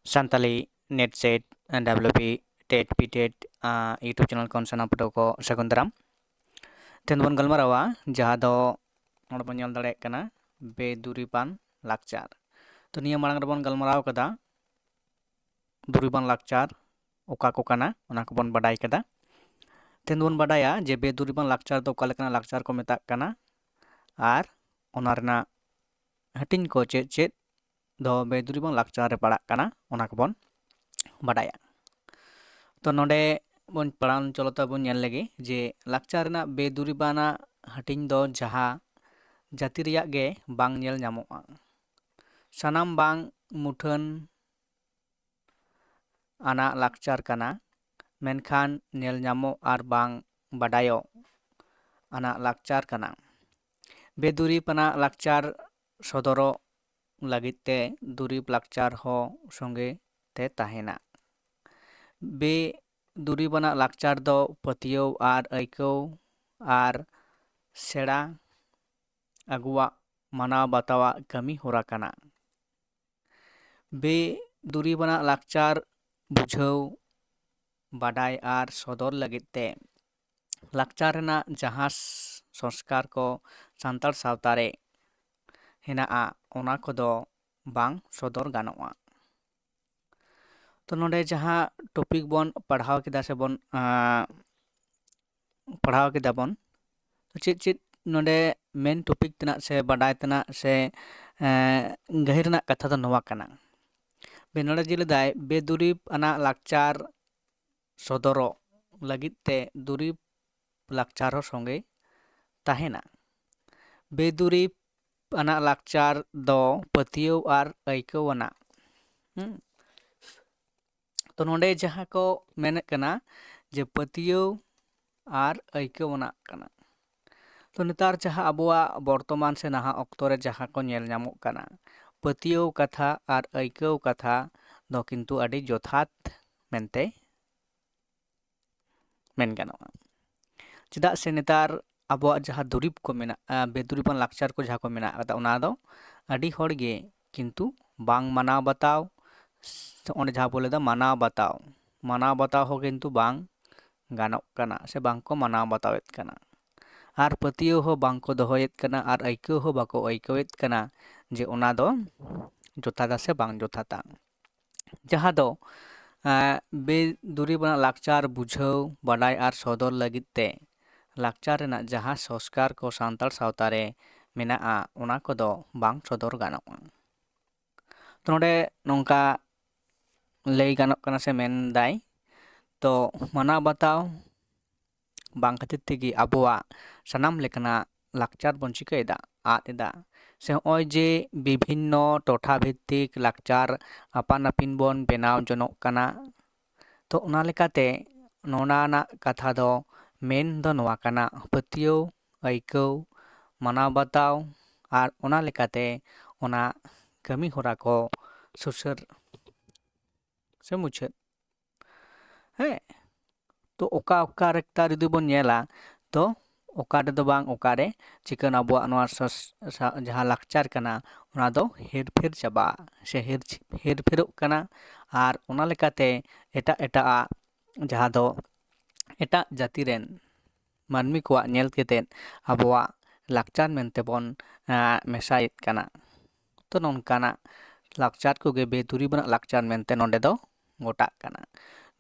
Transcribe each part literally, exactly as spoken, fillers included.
Santali NET SET, WP TET, PTET YouTube channel ᱠᱷᱚᱱ ᱥᱟᱱᱟᱢ ᱯᱟᱹᱴᱷᱩᱣᱟᱹ ᱠᱚ ᱥᱟᱹᱜᱩᱱ ᱫᱟᱨᱟᱢ᱾ ᱛᱮᱦᱮᱧ ᱵᱚᱱ ᱜᱟᱞᱢᱟᱨᱟᱣᱟ ᱡᱟᱦᱟᱸ ᱫᱚ ᱱᱚᱰᱮ ᱵᱚᱱ ᱧᱮᱞ ᱫᱟᱲᱮᱭᱟᱜ ᱠᱟᱱᱟ ᱵᱮᱫᱩᱨᱤᱵᱟᱱ ᱞᱟᱠᱪᱟᱨ᱾ ᱛᱚ ᱱᱤᱭᱟᱹ ᱢᱟᱲᱟᱝ ᱨᱮᱵᱚᱱ ᱜᱟᱞᱢᱟᱨᱟᱣ ᱠᱟᱫᱟ ᱫᱩᱨᱤᱵᱟᱱ ᱞᱟᱠᱪᱟᱨ ᱚᱠᱟ ᱠᱚ ᱠᱟᱱᱟ, ᱚᱱᱟ ᱠᱚᱵᱚᱱ ᱵᱟᱰᱟᱭ ᱠᱟᱫᱟ᱾ ᱛᱮᱦᱮᱧ ᱵᱚᱱ ᱵᱟᱰᱟᱭᱟ ᱡᱮ ᱵᱮᱫᱩᱨᱤᱵᱟᱱ ᱞᱟᱠᱪᱟᱨ ᱫᱚ ᱚᱠᱟ ᱞᱮᱠᱟᱱᱟᱜ ᱞᱟᱠᱪᱟᱨ ᱠᱚ ᱢᱮᱛᱟᱜ ᱠᱟᱱᱟ ᱟᱨ ᱚᱱᱟ ᱨᱮᱱᱟᱜ ᱦᱟᱹᱴᱤᱧ ᱠᱚ ᱪᱮᱫ ᱪᱮᱫ ᱫᱚ ᱵᱮᱫᱩᱨᱤᱵᱟᱱ ᱞᱟᱠᱪᱟᱨ ᱨᱮ ᱯᱟᱲᱟᱜ ᱠᱟᱱᱟ, ᱚᱱᱟ ᱠᱚᱵᱚᱱ ᱵᱟᱰᱟᱭᱟ᱾ ᱛᱚ ᱱᱚᱰᱮ ᱵᱚᱱ ᱯᱟᱲᱟᱣ ᱪᱚᱞᱚ ᱛᱟᱵᱚᱱ ᱧᱮᱞ ᱞᱮᱜᱮ ᱡᱮ ᱞᱟᱠᱪᱟᱨ ᱨᱮᱱᱟᱜ ᱵᱮᱫᱩᱨᱤᱵᱟᱱᱟᱜ ᱦᱟᱹᱴᱤᱧ ᱫᱚ ᱡᱟᱦᱟᱸ ᱡᱟᱹᱛᱤ ᱨᱮᱭᱟᱜ ᱜᱮ ᱵᱟᱝ ᱧᱮᱞ ᱧᱟᱢᱚᱜᱼᱟ᱾ ᱥᱟᱱᱟᱢ ᱵᱟᱝ ᱢᱩᱴᱷᱟᱹᱱ ᱟᱱᱟᱜ ᱞᱟᱠᱪᱟᱨ ᱠᱟᱱᱟ, ᱢᱮᱱᱠᱷᱟᱱ ᱧᱮᱞ ᱧᱟᱢᱚᱜ ᱟᱨ ᱵᱟᱝ ᱵᱟᱰᱟᱭᱚᱜ ᱟᱱᱟᱜ ᱞᱟᱠᱪᱟᱨ ᱠᱟᱱᱟ᱾ ᱵᱮᱫᱩᱨᱤᱵ ᱟᱱᱟᱜ ᱞᱟᱠᱪᱟᱨ ᱥᱚᱫᱚᱨᱚᱜ ᱞᱟᱹᱜᱤᱫ ᱛᱮ ᱫᱩᱨᱤᱵ ᱞᱟᱠᱪᱟᱨ ᱦᱚᱸ ᱥᱚᱸᱜᱮ ᱛᱮ ᱛᱟᱦᱮᱱᱟ᱾ ᱵᱮᱫᱩᱨᱤᱵ ᱟᱱᱟᱜ ᱞᱟᱠᱪᱟᱨ ᱫᱚ ᱯᱟᱹᱛᱭᱟᱹᱣ ᱟᱨ ᱟᱹᱭᱠᱟᱹᱣ ᱟᱨ ᱥᱮᱬᱟ ᱟᱹᱜᱩᱣᱟᱜ ᱢᱟᱱᱟᱣ ᱵᱟᱛᱟᱣᱟᱜ ᱠᱟᱹᱢᱤ ᱦᱚᱨᱟ ᱠᱟᱱᱟ᱾ ᱵᱮᱫᱩᱨᱤᱵ ᱟᱱᱟᱜ ᱞᱟᱠᱪᱟᱨ ᱵᱩᱡᱷᱟᱹᱣ, ᱵᱟᱰᱟᱭ ᱟᱨ ᱥᱚᱫᱚᱨ ᱞᱟᱹᱜᱤᱫ ᱛᱮ ᱞᱟᱠᱪᱟᱨ ᱨᱮᱱᱟᱜ ᱡᱟᱦᱟᱸ ᱥᱚᱝᱥᱠᱟᱨ ᱠᱚ ᱥᱟᱱᱛᱟᱲ ᱥᱟᱶᱛᱟ ᱨᱮ ᱦᱮᱱᱟᱜᱼᱟ, ᱚᱱᱟ ᱠᱚᱫᱚ ᱵᱟᱝ ᱥᱚᱫᱚᱨ ᱜᱟᱱᱚᱜᱼᱟ᱾ ᱛᱚ ᱱᱚᱰᱮ ᱡᱟᱦᱟᱸ ᱴᱚᱯᱤᱠ ᱵᱚᱱ ᱯᱟᱲᱦᱟᱣ ᱠᱮᱫᱟ ᱥᱮ ᱵᱚᱱ ᱯᱟᱲᱦᱟᱣ ᱠᱮᱫᱟ ᱵᱚᱱ, ᱛᱚ ᱪᱮᱫ ᱪᱮᱫ ᱱᱚᱰᱮ ᱢᱮᱱ ᱴᱚᱯᱤᱠ ᱛᱮᱱᱟᱜ ᱥᱮ ᱵᱟᱰᱟᱭ ᱛᱮᱱᱟᱜ ᱥᱮ ᱜᱟᱹᱦᱤᱨ ᱨᱮᱱᱟᱜ ᱠᱟᱛᱷᱟ ᱫᱚ ᱱᱚᱣᱟ ᱠᱟᱱᱟ᱾ ᱱᱚᱰᱮ ᱡᱮ ᱞᱮᱫᱟᱭ ᱵᱮᱫᱩᱨᱤᱵ ᱟᱱᱟᱜ ᱞᱟᱠᱪᱟᱨ ᱥᱚᱫᱚᱨᱚᱜ ᱞᱟᱹᱜᱤᱫ ᱛᱮ ᱫᱩᱨᱤᱵ ᱞᱟᱠᱪᱟᱨ ᱦᱚᱸ ᱥᱚᱸᱜᱮ ᱛᱟᱦᱮᱱᱟ᱾ ᱵᱮᱫᱩᱨᱤᱵ ᱟᱱᱟᱜ ᱞᱟᱠᱪᱟᱨ ᱫᱚ ᱯᱟᱹᱛᱭᱟᱹᱣ ᱟᱨ ᱟᱹᱭᱠᱟᱹᱣ ᱟᱱᱟᱜ᱾ ᱛᱚ ᱱᱚᱰᱮ ᱡᱟᱦᱟᱸ ᱠᱚ ᱢᱮᱱᱮᱫ ᱠᱟᱱᱟ ᱡᱮ ᱯᱟᱹᱛᱭᱟᱹᱣ ᱟᱨ ᱟᱹᱭᱠᱟᱹᱣ ᱟᱱᱟᱜ ᱠᱟᱱᱟ᱾ ᱛᱚ ᱱᱮᱛᱟᱨ ᱡᱟᱦᱟᱸ ᱟᱵᱚᱣᱟᱜ ᱵᱚᱨᱛᱚᱢᱟᱱ ᱥᱮ ᱱᱟᱦᱟᱜ ᱚᱠᱛᱚ ᱨᱮ ᱡᱟᱦᱟᱸ ᱠᱚ ᱧᱮᱞ ᱧᱟᱢᱚᱜ ᱠᱟᱱᱟ, ᱯᱟᱹᱛᱭᱟᱹᱣ ᱠᱟᱛᱷᱟ ᱟᱨ ᱟᱹᱭᱠᱟᱹᱣ ᱠᱟᱛᱷᱟ ᱫᱚ ᱠᱤᱱᱛᱩ ᱟᱹᱰᱤ ᱡᱚᱛᱷᱟᱛ ᱢᱮᱱᱛᱮ ᱢᱮᱱ ᱜᱟᱱᱚᱜᱼᱟ᱾ ᱪᱮᱫᱟᱜ ᱥᱮ ᱱᱮᱛᱟᱨ ᱟᱵᱚᱣᱟᱜ ᱡᱟᱦᱟᱸ ᱫᱩᱨᱤᱵᱽ ᱠᱚ ᱢᱮᱱᱟᱜᱼᱟ, ᱵᱮᱫᱩᱨᱤᱵᱟᱱ ᱞᱟᱠᱪᱟᱨ ᱠᱚ ᱡᱟᱦᱟᱸ ᱠᱚ ᱢᱮᱱᱟᱜ ᱟᱠᱟᱫᱟ, ᱚᱱᱟ ᱫᱚ ᱟᱹᱰᱤ ᱦᱚᱲ ᱜᱮ ᱠᱤᱱᱛᱩ ᱵᱟᱝ ᱢᱟᱱᱟᱣ ᱵᱟᱛᱟᱣ, ᱛᱚ ᱚᱸᱰᱮ ᱡᱟᱦᱟᱸ ᱵᱚ ᱞᱟᱹᱭᱫᱟ ᱢᱟᱱᱟᱣ ᱵᱟᱛᱟᱣ, ᱢᱟᱱᱟᱣ ᱵᱟᱛᱟᱣ ᱦᱚᱸ ᱠᱤᱱᱛᱩ ᱵᱟᱝ ᱜᱟᱱᱚᱜ ᱠᱟᱱᱟ ᱥᱮ ᱵᱟᱝ ᱠᱚ ᱢᱟᱱᱟᱣ ᱵᱟᱛᱟᱣᱮᱫ ᱠᱟᱱᱟ᱾ ᱟᱨ ᱯᱟᱹᱛᱭᱟᱹᱣ ᱦᱚᱸ ᱵᱟᱝ ᱠᱚ ᱫᱚᱦᱚᱭᱮᱫ ᱠᱟᱱᱟ ᱟᱨ ᱟᱹᱭᱠᱟᱹᱣ ᱦᱚᱸ ᱵᱟᱠᱚ ᱟᱹᱭᱠᱟᱹᱣᱮᱫ ᱠᱟᱱᱟ ᱡᱮ ᱚᱱᱟ ᱫᱚ ᱡᱚᱛᱷᱟᱛᱟ ᱥᱮ ᱵᱟᱝ ᱡᱚᱛᱷᱟᱛᱟ᱾ ᱡᱟᱦᱟᱸ ᱫᱚ ᱵᱮᱫᱩᱨᱤᱵ ᱟᱱᱟᱜ ᱞᱟᱠᱪᱟᱨ ᱵᱩᱡᱷᱟᱹᱣ, ᱵᱟᱰᱟᱭ ᱟᱨ ᱥᱚᱫᱚᱨ ᱞᱟᱹᱜᱤᱫ ᱛᱮ ᱞᱟᱠᱪᱟᱨ ᱨᱮᱱᱟᱜ ᱡᱟᱦᱟᱸ ᱥᱚᱝᱥᱠᱟᱨ ᱠᱚ ᱥᱟᱱᱛᱟᱲ ᱥᱟᱶᱛᱟ ᱨᱮ ᱢᱮᱱᱟᱜᱼᱟ, ᱚᱱᱟ ᱠᱚᱫᱚ ᱵᱟᱝ ᱥᱚᱫᱚᱨ ᱜᱟᱱᱚᱜᱼᱟ᱾ ᱛᱚ ᱱᱚᱰᱮ ᱱᱚᱝᱠᱟ ᱞᱟᱹᱭ ᱜᱟᱱᱚᱜ ᱠᱟᱱᱟ ᱥᱮ ᱢᱮᱱᱫᱟᱭ, ᱛᱚ ᱢᱟᱱᱟᱣ ᱵᱟᱛᱟᱣ ᱵᱟᱝ ᱠᱷᱟᱹᱛᱤᱨ ᱛᱮᱜᱮ ᱟᱵᱚᱣᱟᱜ ᱥᱟᱱᱟᱢ ᱞᱮᱠᱟᱱᱟᱜ ᱞᱟᱠᱪᱟᱨ ᱵᱚᱱ ᱪᱤᱠᱟᱹᱭᱮᱫᱟ, ᱟᱫ ᱮᱫᱟ᱾ ᱥᱮ ᱱᱚᱜᱼᱚᱭ ᱡᱮ ᱵᱤᱵᱷᱤᱱᱱᱚ ᱴᱚᱴᱷᱟ ᱵᱷᱤᱛᱛᱤᱠ ᱞᱟᱠᱪᱟᱨ ᱟᱯᱟᱱ ᱟᱹᱯᱤᱱ ᱵᱚᱱ ᱵᱮᱱᱟᱣ ᱡᱚᱱᱚᱜ ᱠᱟᱱᱟ᱾ ᱛᱚ ᱚᱱᱟ ᱞᱮᱠᱟᱛᱮ ᱱᱚᱣᱟ ᱨᱮᱱᱟᱜ ᱠᱟᱛᱷᱟ ᱫᱚ ᱢᱮᱱ ᱫᱚ ᱱᱚᱣᱟ ᱠᱟᱱᱟ, ᱯᱟᱹᱛᱭᱟᱹᱣ, ᱟᱹᱭᱠᱟᱹᱣ, ᱢᱟᱱᱟᱣ ᱵᱟᱛᱟᱣ ᱟᱨ ᱚᱱᱟ ᱞᱮᱠᱟᱛᱮ ᱚᱱᱟ ᱠᱟᱹᱢᱤ ᱦᱚᱨᱟ ᱠᱚ ᱥᱩᱥᱟᱹᱨ ᱥᱮ ᱢᱩᱪᱟᱹᱫ᱾ ᱦᱮᱸ, ᱛᱚ ᱚᱠᱟ ᱚᱠᱟ ᱨᱮᱠᱴᱟ ᱡᱩᱫᱤ ᱵᱚᱱ ᱧᱮᱞᱟ, ᱛᱚ ᱚᱠᱟ ᱨᱮᱫᱚ ᱵᱟᱝ ᱚᱠᱟᱨᱮ ᱪᱤᱠᱟᱹᱱ ᱟᱵᱚᱣᱟᱜ ᱱᱚᱣᱟ ᱥᱚᱥ-, ᱥᱟ-, ᱡᱟᱦᱟᱸ ᱞᱟᱠᱪᱟᱨ ᱠᱟᱱᱟ, ᱚᱱᱟ ᱫᱚ ᱦᱮᱨ ᱯᱷᱮᱨ ᱪᱟᱵᱟᱜᱼᱟ ᱥᱮ ᱦᱮᱨ ᱪᱷ-, ᱦᱮᱨ ᱯᱷᱮᱨᱚᱜ ᱠᱟᱱᱟ᱾ ᱟᱨ ᱚᱱᱟ ᱞᱮᱠᱟᱛᱮ ᱮᱴᱟᱜ ᱮᱴᱟᱜ ᱟᱜ, ᱡᱟᱦᱟᱸ ᱫᱚ ᱮᱴᱟᱜ ᱡᱟᱹᱛᱤ ᱨᱮᱱ ᱢᱟᱹᱱᱢᱤ ᱠᱚᱣᱟᱜ ᱧᱮᱞ ᱠᱟᱛᱮᱫ ᱟᱵᱚᱣᱟᱜ ᱞᱟᱠᱪᱟᱨ ᱢᱮᱱᱛᱮ ᱵᱚᱱ, ᱟᱸ, ᱢᱮᱥᱟᱭᱮᱫ ᱠᱟᱱᱟ᱾ ᱛᱚ ᱱᱚᱝᱠᱟᱱᱟᱜ ᱞᱟᱠᱪᱟᱨ ᱠᱚᱜᱮ ᱵᱮᱫᱩᱨᱤᱵ ᱟᱱᱟᱜ ᱞᱟᱠᱪᱟᱨ ᱢᱮᱱᱛᱮ ᱱᱚᱰᱮ ᱫᱚ ᱜᱚᱴᱟᱜ ᱠᱟᱱᱟ᱾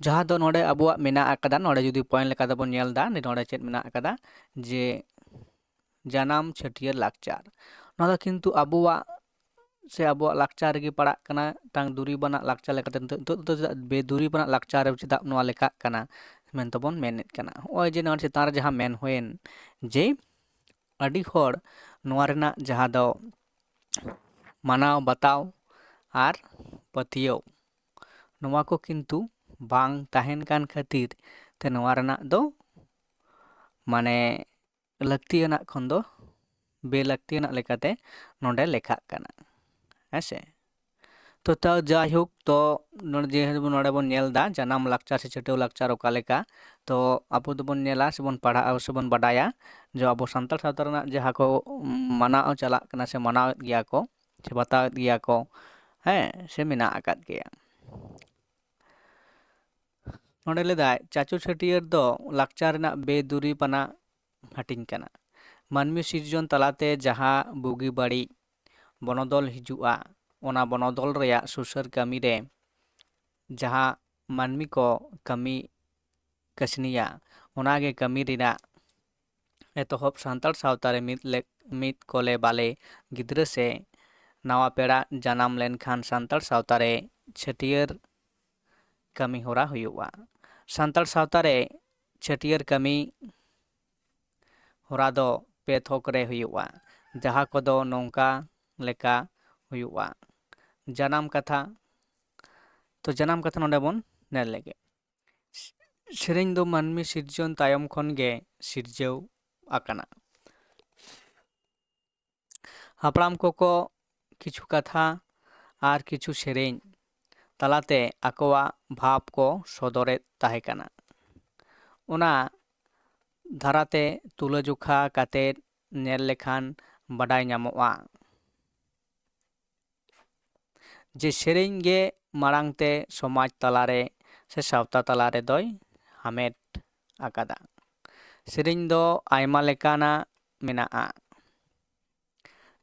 ᱡᱟᱦᱟᱸ ᱫᱚ ᱱᱚᱰᱮ ᱟᱵᱚᱣᱟᱜ ᱢᱮᱱᱟᱜ ᱟᱠᱟᱫᱟ, ᱱᱚᱰᱮ ᱡᱩᱫᱤ point ᱞᱮᱠᱟ ᱛᱮᱵᱚᱱ ᱧᱮᱞ ᱮᱫᱟ, ᱱᱚᱰᱮ ᱪᱮᱫ ᱢᱮᱱᱟᱜ ᱟᱠᱟᱫᱟ, ᱡᱮ ᱡᱟᱱᱟᱢ ᱪᱷᱟᱹᱴᱭᱟᱹᱨ ᱞᱟᱠᱪᱟᱨ᱾ ᱱᱚᱣᱟ ᱫᱚ ᱠᱤᱱᱛᱩ ᱟᱵᱚᱣᱟᱜ ᱥᱮ ᱟᱵᱚᱣᱟᱜ ᱞᱟᱠᱪᱟᱨ ᱨᱮᱜᱮ ᱯᱟᱲᱟᱜ ᱠᱟᱱᱟ, ᱢᱤᱫᱴᱟᱝ ᱫᱩᱨᱤᱵ ᱟᱱᱟᱜ ᱞᱟᱠᱪᱟᱨ ᱞᱮᱠᱟᱛᱮ᱾ ᱱᱤᱛᱚᱜ, ᱱᱤᱛᱚᱜ ᱫᱚ ᱪᱮᱫᱟᱜ ᱵᱮᱫᱩᱨᱤᱵ ᱟᱱᱟᱜ ᱞᱟᱠᱪᱟᱨ ᱨᱮ ᱪᱮᱫᱟᱜ ᱱᱚᱣᱟ ᱞᱮᱠᱷᱟᱜ ᱠᱟᱱᱟ ᱢᱮᱱᱛᱮ ᱵᱚᱱ ᱢᱮᱱᱮᱫ ᱠᱟᱱᱟ? ᱱᱚᱜᱼᱚᱭ ᱡᱮ ᱱᱚᱣᱟ ᱪᱮᱛᱟᱱ ᱨᱮ ᱡᱟᱦᱟᱸ ᱢᱮᱱ ᱦᱩᱭᱮᱱ, ᱡᱮ ᱟᱹᱰᱤ ᱦᱚᱲ ᱱᱚᱣᱟ ᱨᱮᱱᱟᱜ ᱡᱟᱦᱟᱸ ᱫᱚ ᱢᱟᱱᱟᱣ ᱵᱟᱛᱟᱣ ᱟᱨ ᱯᱟᱹᱛᱭᱟᱹᱣ, ᱱᱚᱣᱟ ᱠᱚ ᱠᱤᱱᱛᱩ ᱵᱟᱝ ᱛᱟᱦᱮᱱ ᱠᱟᱱ ᱠᱷᱟᱹᱛᱤᱨ ᱛᱮ ᱱᱚᱣᱟ ᱨᱮᱱᱟᱜ ᱫᱚ ᱢᱟᱱᱮ ᱞᱟᱹᱠᱛᱤᱭᱟᱱᱟᱜ ᱠᱷᱚᱱ ᱫᱚ ᱵᱮᱞᱟᱹᱠᱛᱤᱭᱟᱱᱟᱜ ᱞᱮᱠᱟᱛᱮ ᱱᱚᱰᱮ ᱞᱮᱠᱷᱟᱜ ᱠᱟᱱᱟ᱾ ᱦᱮᱸ ᱥᱮ? ᱛᱚ, ᱛᱟᱣ ᱡᱟᱭᱦᱳᱠ, ᱛᱚ ᱱᱚᱰᱮ ᱡᱮᱦᱮᱛᱩ ᱱᱚᱰᱮ ᱵᱚᱱ ᱧᱮᱞ ᱮᱫᱟ ᱡᱟᱱᱟᱢ ᱞᱟᱠᱪᱟᱨ ᱥᱮ ᱪᱷᱟᱹᱴᱭᱟᱹᱨ ᱞᱟᱠᱪᱟᱨ ᱚᱠᱟ ᱞᱮᱠᱟ, ᱛᱚ ᱟᱵᱚ ᱫᱚᱵᱚᱱ ᱧᱮᱞᱟ ᱥᱮᱵᱚᱱ ᱯᱟᱲᱦᱟᱜᱼᱟ ᱥᱮᱵᱚᱱ ᱵᱟᱰᱟᱭᱟ ᱡᱮ ᱟᱵᱚ ᱥᱟᱱᱛᱟᱲ ᱥᱟᱶᱛᱟ ᱨᱮᱱᱟᱜ ᱡᱟᱦᱟᱸ ᱠᱚ ᱢᱟᱱᱟᱣ ᱪᱟᱞᱟᱜ ᱠᱟᱱᱟ ᱥᱮ ᱢᱟᱱᱟᱣᱮᱫ ᱜᱮᱭᱟ ᱠᱚ ᱥᱮ ᱵᱟᱛᱟᱣᱮᱫ ᱜᱮᱭᱟ ᱠᱚ, ᱦᱮᱸ, ᱥᱮ ᱢᱮᱱᱟᱜ ᱟᱠᱟᱫ ᱜᱮᱭᱟ᱾ ᱱᱚᱰᱮ ᱞᱮᱫᱟᱭ, ᱪᱟᱪᱳ ᱪᱷᱟᱹᱴᱭᱟᱹᱨ ᱫᱚ ᱞᱟᱠᱪᱟᱨ ᱨᱮᱱᱟᱜ ᱵᱮᱫᱩᱨᱤᱵᱽ ᱟᱱᱟᱜ ᱦᱟᱹᱴᱤᱧ ᱠᱟᱱᱟ᱾ ᱢᱟᱹᱱᱢᱤ ᱥᱤᱨᱡᱚᱱ ᱛᱟᱞᱟᱛᱮ ᱡᱟᱦᱟᱸ ᱵᱩᱜᱤ ᱵᱟᱹᱲᱤᱡ ᱵᱚᱱᱚᱫᱚᱞ ᱦᱤᱡᱩᱜᱼᱟ, ᱚᱱᱟ ᱵᱚᱱᱚᱫᱚᱞ ᱨᱮᱭᱟᱜ ᱥᱩᱥᱟᱹᱨ ᱠᱟᱹᱢᱤ ᱨᱮ ᱡᱟᱦᱟᱸ ᱢᱟᱹᱱᱢᱤ ᱠᱚ ᱠᱟᱹᱢᱤ ᱠᱟᱹᱥᱱᱤᱭᱟ, ᱚᱱᱟᱜᱮ ᱠᱟᱹᱢᱤ ᱨᱮᱱᱟᱜ ᱮᱛᱚᱦᱚᱵ᱾ ᱥᱟᱱᱛᱟᱲ ᱥᱟᱶᱛᱟ ᱨᱮ ᱢᱤᱫ ᱞᱮ-, ᱢᱤᱫ ᱠᱚᱞᱮ ᱵᱟᱞᱮ ᱜᱤᱫᱽᱨᱟᱹ ᱥᱮ ᱱᱟᱣᱟ ᱯᱮᱲᱟ ᱡᱟᱱᱟᱢ ᱞᱮᱱᱠᱷᱟᱱ ᱥᱟᱱᱛᱟᱲ ᱥᱟᱶᱛᱟ ᱨᱮ ᱪᱷᱟᱹᱴᱭᱟᱹᱨ ᱠᱟᱹᱢᱤ ᱦᱚᱨᱟ ᱦᱩᱭᱩᱜᱼᱟ᱾ ᱥᱟᱱᱛᱟᱲ ᱥᱟᱶᱛᱟ ᱨᱮ ᱪᱷᱟᱹᱴᱭᱟᱹᱨ ᱠᱟᱹᱢᱤ ᱦᱚᱨᱟ ᱫᱚ ᱯᱮ ᱛᱷᱚᱠ ᱨᱮ ᱦᱩᱭᱩᱜᱼᱟ, ᱡᱟᱦᱟᱸ ᱠᱚᱫᱚ ᱱᱚᱝᱠᱟ ᱞᱮᱠᱟ ᱦᱩᱭᱩᱜᱼᱟ᱾ ᱡᱟᱱᱟᱢ ᱠᱟᱛᱷᱟ᱾ ᱛᱚ, ᱡᱟᱱᱟᱢ ᱠᱟᱛᱷᱟ ᱱᱚᱰᱮ ᱵᱚᱱ ᱧᱮᱞ ᱞᱮᱜᱮ᱾ ᱥᱮᱨᱮᱧ ᱫᱚ ᱢᱟᱹᱱᱢᱤ ᱥᱤᱨᱡᱚᱱ ᱛᱟᱭᱚᱢ ᱠᱷᱚᱱ ᱜᱮ ᱥᱤᱨᱡᱟᱹᱣ ᱟᱠᱟᱱᱟ᱾ ᱦᱟᱯᱲᱟᱢ ᱠᱚᱠᱚ ᱠᱤᱪᱷᱩ ᱠᱟᱛᱷᱟ ᱟᱨ ᱠᱤᱪᱷᱩ ᱥᱮᱨᱮᱧ ᱛᱟᱞᱟᱛᱮ ᱟᱠᱚᱣᱟᱜ ᱵᱷᱟᱵᱽ ᱠᱚ ᱥᱚᱫᱚᱨᱮᱫ ᱛᱟᱦᱮᱸ ᱠᱟᱱᱟ᱾ ᱚᱱᱟ ᱫᱷᱟᱨᱟᱛᱮ ᱛᱩᱞᱟᱹᱡᱚᱠᱷᱟ ᱠᱟᱛᱮ ᱧᱮᱞ ᱞᱮᱠᱷᱟᱱ ᱵᱟᱰᱟᱭ ᱧᱟᱢᱚᱜᱼᱟ ᱡᱮ ᱥᱮᱨᱮᱧ ᱜᱮ ᱢᱟᱲᱟᱝ ᱛᱮ ᱥᱚᱢᱟᱡᱽ ᱛᱟᱞᱟᱨᱮ ᱥᱮ ᱥᱟᱶᱛᱟ ᱛᱟᱞᱟ ᱨᱮᱫᱚᱭ ᱦᱟᱢᱮᱴ ᱟᱠᱟᱫᱟ᱾ ᱥᱮᱨᱮᱧ ᱫᱚ ᱟᱭᱢᱟ ᱞᱮᱠᱟᱱᱟᱜ ᱢᱮᱱᱟᱜᱼᱟ,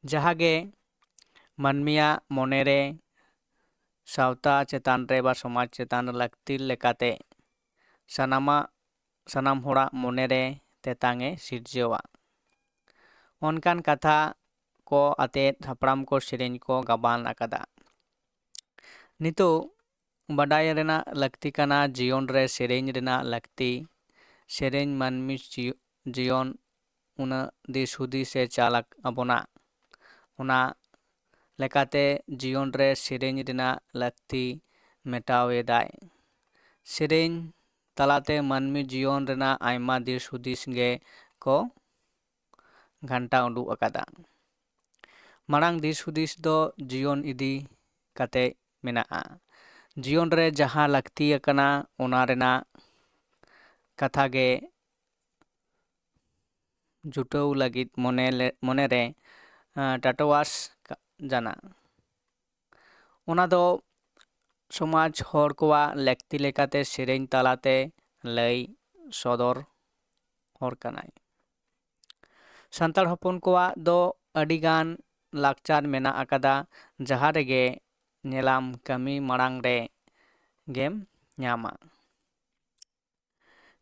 ᱡᱟᱦᱟᱸ ᱜᱮ ᱢᱟᱹᱱᱢᱤᱭᱟᱜ ᱢᱚᱱᱮᱨᱮ ᱥᱟᱶᱛᱟ ᱪᱮᱛᱟᱱ ᱨᱮ ᱵᱟ ᱥᱚᱢᱟᱡᱽ ᱪᱮᱛᱟᱱ ᱨᱮ ᱞᱟᱹᱠᱛᱤ ᱞᱮᱠᱟᱛᱮ ᱥᱟᱱᱟᱢᱟᱜ, ᱥᱟᱱᱟᱢ ᱦᱚᱲᱟᱜ ᱢᱚᱱᱮᱨᱮ ᱛᱮᱛᱟᱝ ᱮ ᱥᱤᱨᱡᱟᱹᱣᱟ᱾ ᱚᱱᱠᱟᱱ ᱠᱟᱛᱷᱟ ᱠᱚ ᱟᱛᱮᱫ ᱦᱟᱯᱲᱟᱢ ᱠᱚ ᱥᱮᱨᱮᱧ ᱠᱚ ᱜᱟᱵᱟᱱ ᱟᱠᱟᱫᱟ᱾ ᱱᱤᱛᱚᱜ ᱵᱟᱰᱟᱭ ᱨᱮᱱᱟᱜ ᱞᱟᱹᱠᱛᱤ ᱠᱟᱱᱟ, ᱡᱤᱭᱚᱱ ᱨᱮ ᱥᱮᱨᱮᱧ ᱨᱮᱱᱟᱜ ᱞᱟᱹᱠᱛᱤ᱾ ᱥᱮᱨᱮᱧ ᱢᱟᱹᱱᱢᱤ ᱡᱤᱭᱚ-, ᱡᱤᱭᱚᱱ ᱩᱱᱟᱹᱜ ᱫᱤᱥ ᱦᱩᱫᱤᱥ ᱮ ᱪᱟᱞ ᱟᱠ-, ᱟᱵᱚᱱᱟ᱾ ᱚᱱᱟ ᱞᱮᱠᱟᱛᱮ ᱡᱤᱭᱚᱱ ᱨᱮ ᱥᱮᱨᱮᱧ ᱨᱮᱱᱟᱜ ᱞᱟᱹᱠᱛᱤ ᱢᱮᱴᱟᱣ ᱮᱫᱟᱭ᱾ ᱥᱮᱨᱮᱧ ᱛᱟᱞᱟᱛᱮ ᱢᱟᱹᱱᱢᱤ ᱡᱤᱭᱚᱱ ᱨᱮᱱᱟᱜ ᱟᱭᱢᱟ ᱫᱤᱥ ᱦᱩᱫᱤᱥ ᱜᱮ ᱠᱚ ᱜᱷᱟᱱᱴᱟ ᱩᱰᱩᱠ ᱟᱠᱟᱫᱟ᱾ ᱢᱟᱲᱟᱝ ᱫᱤᱥ ᱦᱩᱫᱤᱥ ᱫᱚ ᱡᱤᱭᱚᱱ ᱤᱫᱤ ᱠᱟᱛᱮ ᱢᱮᱱᱟᱜᱼᱟ᱾ ᱡᱤᱭᱚᱱ ᱨᱮ ᱡᱟᱦᱟᱸ ᱞᱟᱹᱠᱛᱤ ᱟᱠᱟᱱᱟ, ᱚᱱᱟ ᱨᱮᱱᱟᱜ ᱠᱟᱛᱷᱟ ᱜᱮ ᱡᱩᱴᱟᱹᱣ ᱞᱟᱹᱜᱤᱫ ᱢᱚᱱᱮ ᱞᱮ-, ᱢᱚᱱᱮᱨᱮ, ᱟᱸ, ᱴᱟᱴᱣᱟᱥ ᱠᱟ-, ᱡᱟᱱᱟ᱾ ᱚᱱᱟ ᱫᱚ ᱥᱚᱢᱟᱡᱽ ᱦᱚᱲ ᱠᱚᱣᱟᱜ ᱞᱟᱹᱠᱛᱤ ᱞᱮᱠᱟᱛᱮ ᱥᱮᱨᱮᱧ ᱛᱟᱞᱟᱛᱮ ᱞᱟᱹᱭ ᱥᱚᱫᱚᱨ ᱦᱚᱲ ᱠᱟᱱᱟᱭ᱾ ᱥᱟᱱᱛᱟᱲ ᱦᱚᱯᱚᱱ ᱠᱚᱣᱟᱜ ᱫᱚ ᱟᱹᱰᱤᱜᱟᱱ ᱞᱟᱠᱪᱟᱨ ᱢᱮᱱᱟᱜ ᱟᱠᱟᱫᱟ, ᱡᱟᱦᱟᱸ ᱨᱮᱜᱮ ᱧᱮᱞᱟᱢ ᱠᱟᱹᱢᱤ ᱢᱟᱲᱟᱝ ᱨᱮ ᱜᱮᱢ ᱧᱟᱢᱟ᱾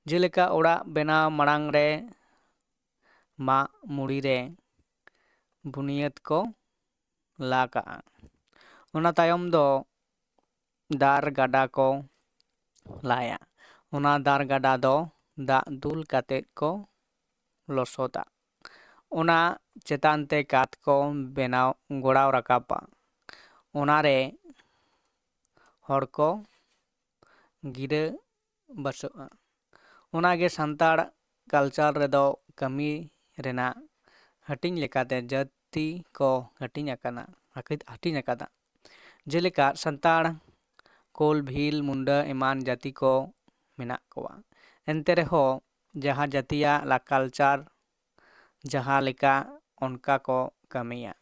ᱡᱮᱞᱮᱠᱟ ᱚᱲᱟᱜ ᱵᱮᱱᱟᱣ ᱢᱟᱲᱟᱝ ᱨᱮ ᱢᱟᱜ ᱢᱩᱲᱤ ᱨᱮ ᱵᱩᱱᱤᱭᱟᱹᱫ ᱠᱚ ᱞᱟ ᱠᱟᱜᱼᱟ᱾ ᱚᱱᱟ ᱛᱟᱭᱚᱢ ᱫᱚ ᱫᱟᱨ ᱜᱟᱰᱟ ᱠᱚ ᱞᱟᱭᱟ᱾ ᱚᱱᱟ ᱫᱟᱨ ᱜᱟᱰᱟ ᱫᱚ ᱫᱟᱜ ᱫᱩᱞ ᱠᱟᱛᱮᱫ ᱠᱚ ᱞᱚᱥᱚᱫᱟ᱾ ᱚᱱᱟ ᱪᱮᱛᱟᱱ ᱛᱮ ᱠᱟᱸᱛ ᱠᱚ ᱵᱮᱱᱟᱣ, ᱜᱚᱲᱟᱣ ᱨᱟᱠᱟᱵᱟ᱾ ᱚᱱᱟ ᱨᱮ ᱦᱚᱲ ᱠᱚ ᱜᱤᱨᱟᱹ ᱵᱟᱥᱚᱜᱼᱟ᱾ ᱚᱱᱟ ᱜᱮ ᱥᱟᱱᱛᱟᱲ ᱠᱟᱞᱪᱟᱨ ᱨᱮᱫᱚ ᱠᱟᱹᱢᱤ ᱨᱮᱱᱟᱜ ᱦᱟᱹᱴᱤᱧ ᱞᱮᱠᱟᱛᱮ ᱡᱟᱹᱛᱤ ᱠᱚ ᱦᱟᱹᱴᱤᱧ ᱟᱠᱟᱱᱟ, ᱦᱟᱹᱴᱤᱧ ᱟᱠᱟᱫᱟ᱾ ᱡᱮᱞᱮᱠᱟ ᱥᱟᱱᱛᱟᱲ, ᱠᱳᱞ, ᱵᱷᱤᱞ, ᱢᱩᱱᱰᱟᱹ ᱮᱢᱟᱱ ᱡᱟᱹᱛᱤ ᱠᱚ ᱢᱮᱱᱟᱜ ᱠᱚᱣᱟ᱾ ᱮᱱᱛᱮ ᱨᱮᱦᱚᱸ ᱡᱟᱦᱟᱸ ᱡᱟᱹᱛᱤᱭᱟᱜ ᱞᱟ-, ᱠᱟᱞᱪᱟᱨ ᱡᱟᱦᱟᱸ ᱞᱮᱠᱟ ᱚᱱᱠᱟ ᱠᱚ ᱠᱟᱹᱢᱤᱭᱟ᱾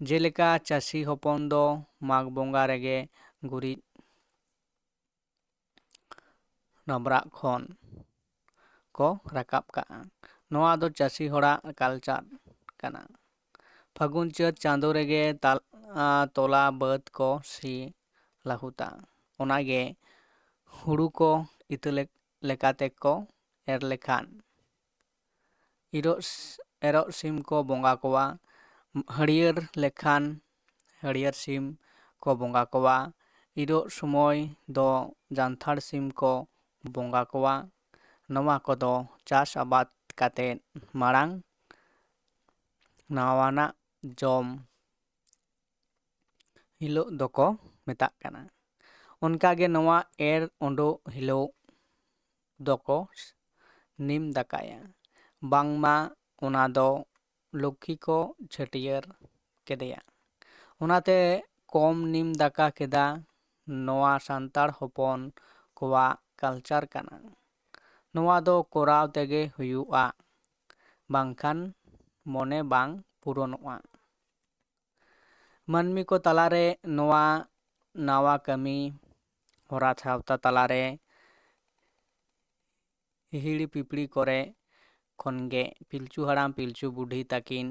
ᱡᱮᱞᱮᱠᱟ ᱪᱟᱹᱥᱤ ᱦᱚᱯᱚᱱ ᱫᱚ ᱢᱟᱜᱽ ᱵᱚᱸᱜᱟ ᱨᱮᱜᱮ ᱜᱩᱨᱤᱡ ᱱᱟᱵᱽᱨᱟᱜ ᱠᱷᱚᱱ ᱠᱚ ᱨᱟᱠᱟᱵ ᱠᱟᱜᱼᱟ᱾ ᱱᱚᱣᱟ ᱫᱚ ᱪᱟᱹᱥᱤ ᱦᱚᱲᱟᱜ ᱠᱟᱞᱪᱟᱨ ᱠᱟᱱᱟ᱾ ᱯᱷᱟᱹᱜᱩᱱ ᱪᱟᱹᱛ ᱪᱟᱸᱫᱳ ᱨᱮᱜᱮ ᱛᱟᱞ-, ᱟ, ᱛᱚᱞᱟ ᱵᱟᱹᱫᱽ ᱠᱚ ᱥᱤ ᱞᱟᱹᱦᱩᱫᱟ᱾ ᱚᱱᱟᱜᱮ ᱦᱩᱲᱩ ᱠᱚ ᱤᱛᱟᱹ ᱞᱮᱠ-, ᱞᱮᱠᱟᱛᱮ ᱠᱚ ᱮᱨ ᱞᱮᱠᱷᱟᱱ ᱤᱨᱚᱜ ᱥ-, ᱮᱨᱚᱜ ᱥᱤᱢ ᱠᱚ ᱵᱚᱸᱜᱟ ᱠᱚᱣᱟ᱾ ᱦᱟᱹᱨᱭᱟᱹᱲ ᱞᱮᱠᱷᱟᱱ ᱦᱟᱹᱨᱭᱟᱹᱲ ᱥᱤᱢ ᱠᱚ ᱵᱚᱸᱜᱟ ᱠᱚᱣᱟ᱾ ᱤᱨᱚᱜ ᱥᱚᱢᱚᱭ ᱫᱚ ᱡᱟᱱᱛᱷᱟᱲ ᱥᱤᱢ ᱠᱚ ᱵᱚᱸᱜᱟ ᱠᱚᱣᱟ᱾ ᱱᱚᱣᱟ ᱠᱚᱫᱚ ᱪᱟᱥ ᱟᱵᱟᱫ ᱠᱟᱛᱮ ᱢᱟᱲᱟᱝ ᱱᱟᱣᱟᱱᱟᱜ ᱡᱚᱢ ᱦᱤᱞᱳᱜ ᱫᱚᱠᱚ ᱢᱮᱛᱟᱜ ᱠᱟᱱᱟ᱾ ᱚᱱᱠᱟᱜᱮ ᱱᱚᱣᱟ ᱮᱨ ᱩᱰᱩᱠ ᱦᱤᱞᱳᱜ ᱫᱚᱠᱚ ᱱᱤᱢ ᱫᱟᱠᱟᱭᱟ, ᱵᱟᱝᱢᱟ ᱚᱱᱟ ᱫᱚ ᱞᱚᱠᱠᱷᱤ ᱠᱚ ᱪᱷᱟᱹᱴᱭᱟᱹᱨ ᱠᱮᱫᱮᱭᱟ᱾ ᱚᱱᱟᱛᱮ ᱠᱚᱢ ᱱᱤᱢ ᱫᱟᱠᱟ ᱠᱮᱫᱟ᱾ ᱱᱚᱣᱟ ᱥᱟᱱᱛᱟᱲ ᱦᱚᱯᱚᱱ ᱠᱚᱣᱟᱜ ᱠᱟᱞᱪᱟᱨ ᱠᱟᱱᱟ᱾ ᱱᱚᱣᱟ ᱫᱚ ᱠᱚᱨᱟᱣ ᱛᱮᱜᱮ ᱦᱩᱭᱩᱜᱼᱟ, ᱵᱟᱝᱠᱷᱟᱱ ᱢᱚᱱᱮ ᱵᱟᱝ ᱯᱩᱨᱚᱱᱚᱜᱼᱟ᱾ ᱢᱟᱹᱱᱢᱤ ᱠᱚ ᱛᱟᱞᱟᱨᱮ ᱱᱚᱣᱟ ᱱᱟᱣᱟ ᱠᱟᱹᱢᱤ ᱦᱚᱨᱟ ᱥᱟᱶᱛᱟ ᱛᱟᱞᱟᱨᱮ ᱦᱤᱦᱤᱲᱤ ᱯᱤᱯᱤᱲᱤ ᱠᱚᱨᱮ ᱠᱷᱚᱱᱜᱮ ᱯᱤᱞᱪᱩ ᱦᱟᱲᱟᱢ ᱯᱤᱞᱪᱩ ᱵᱩᱰᱷᱤ ᱛᱟᱹᱠᱤᱱ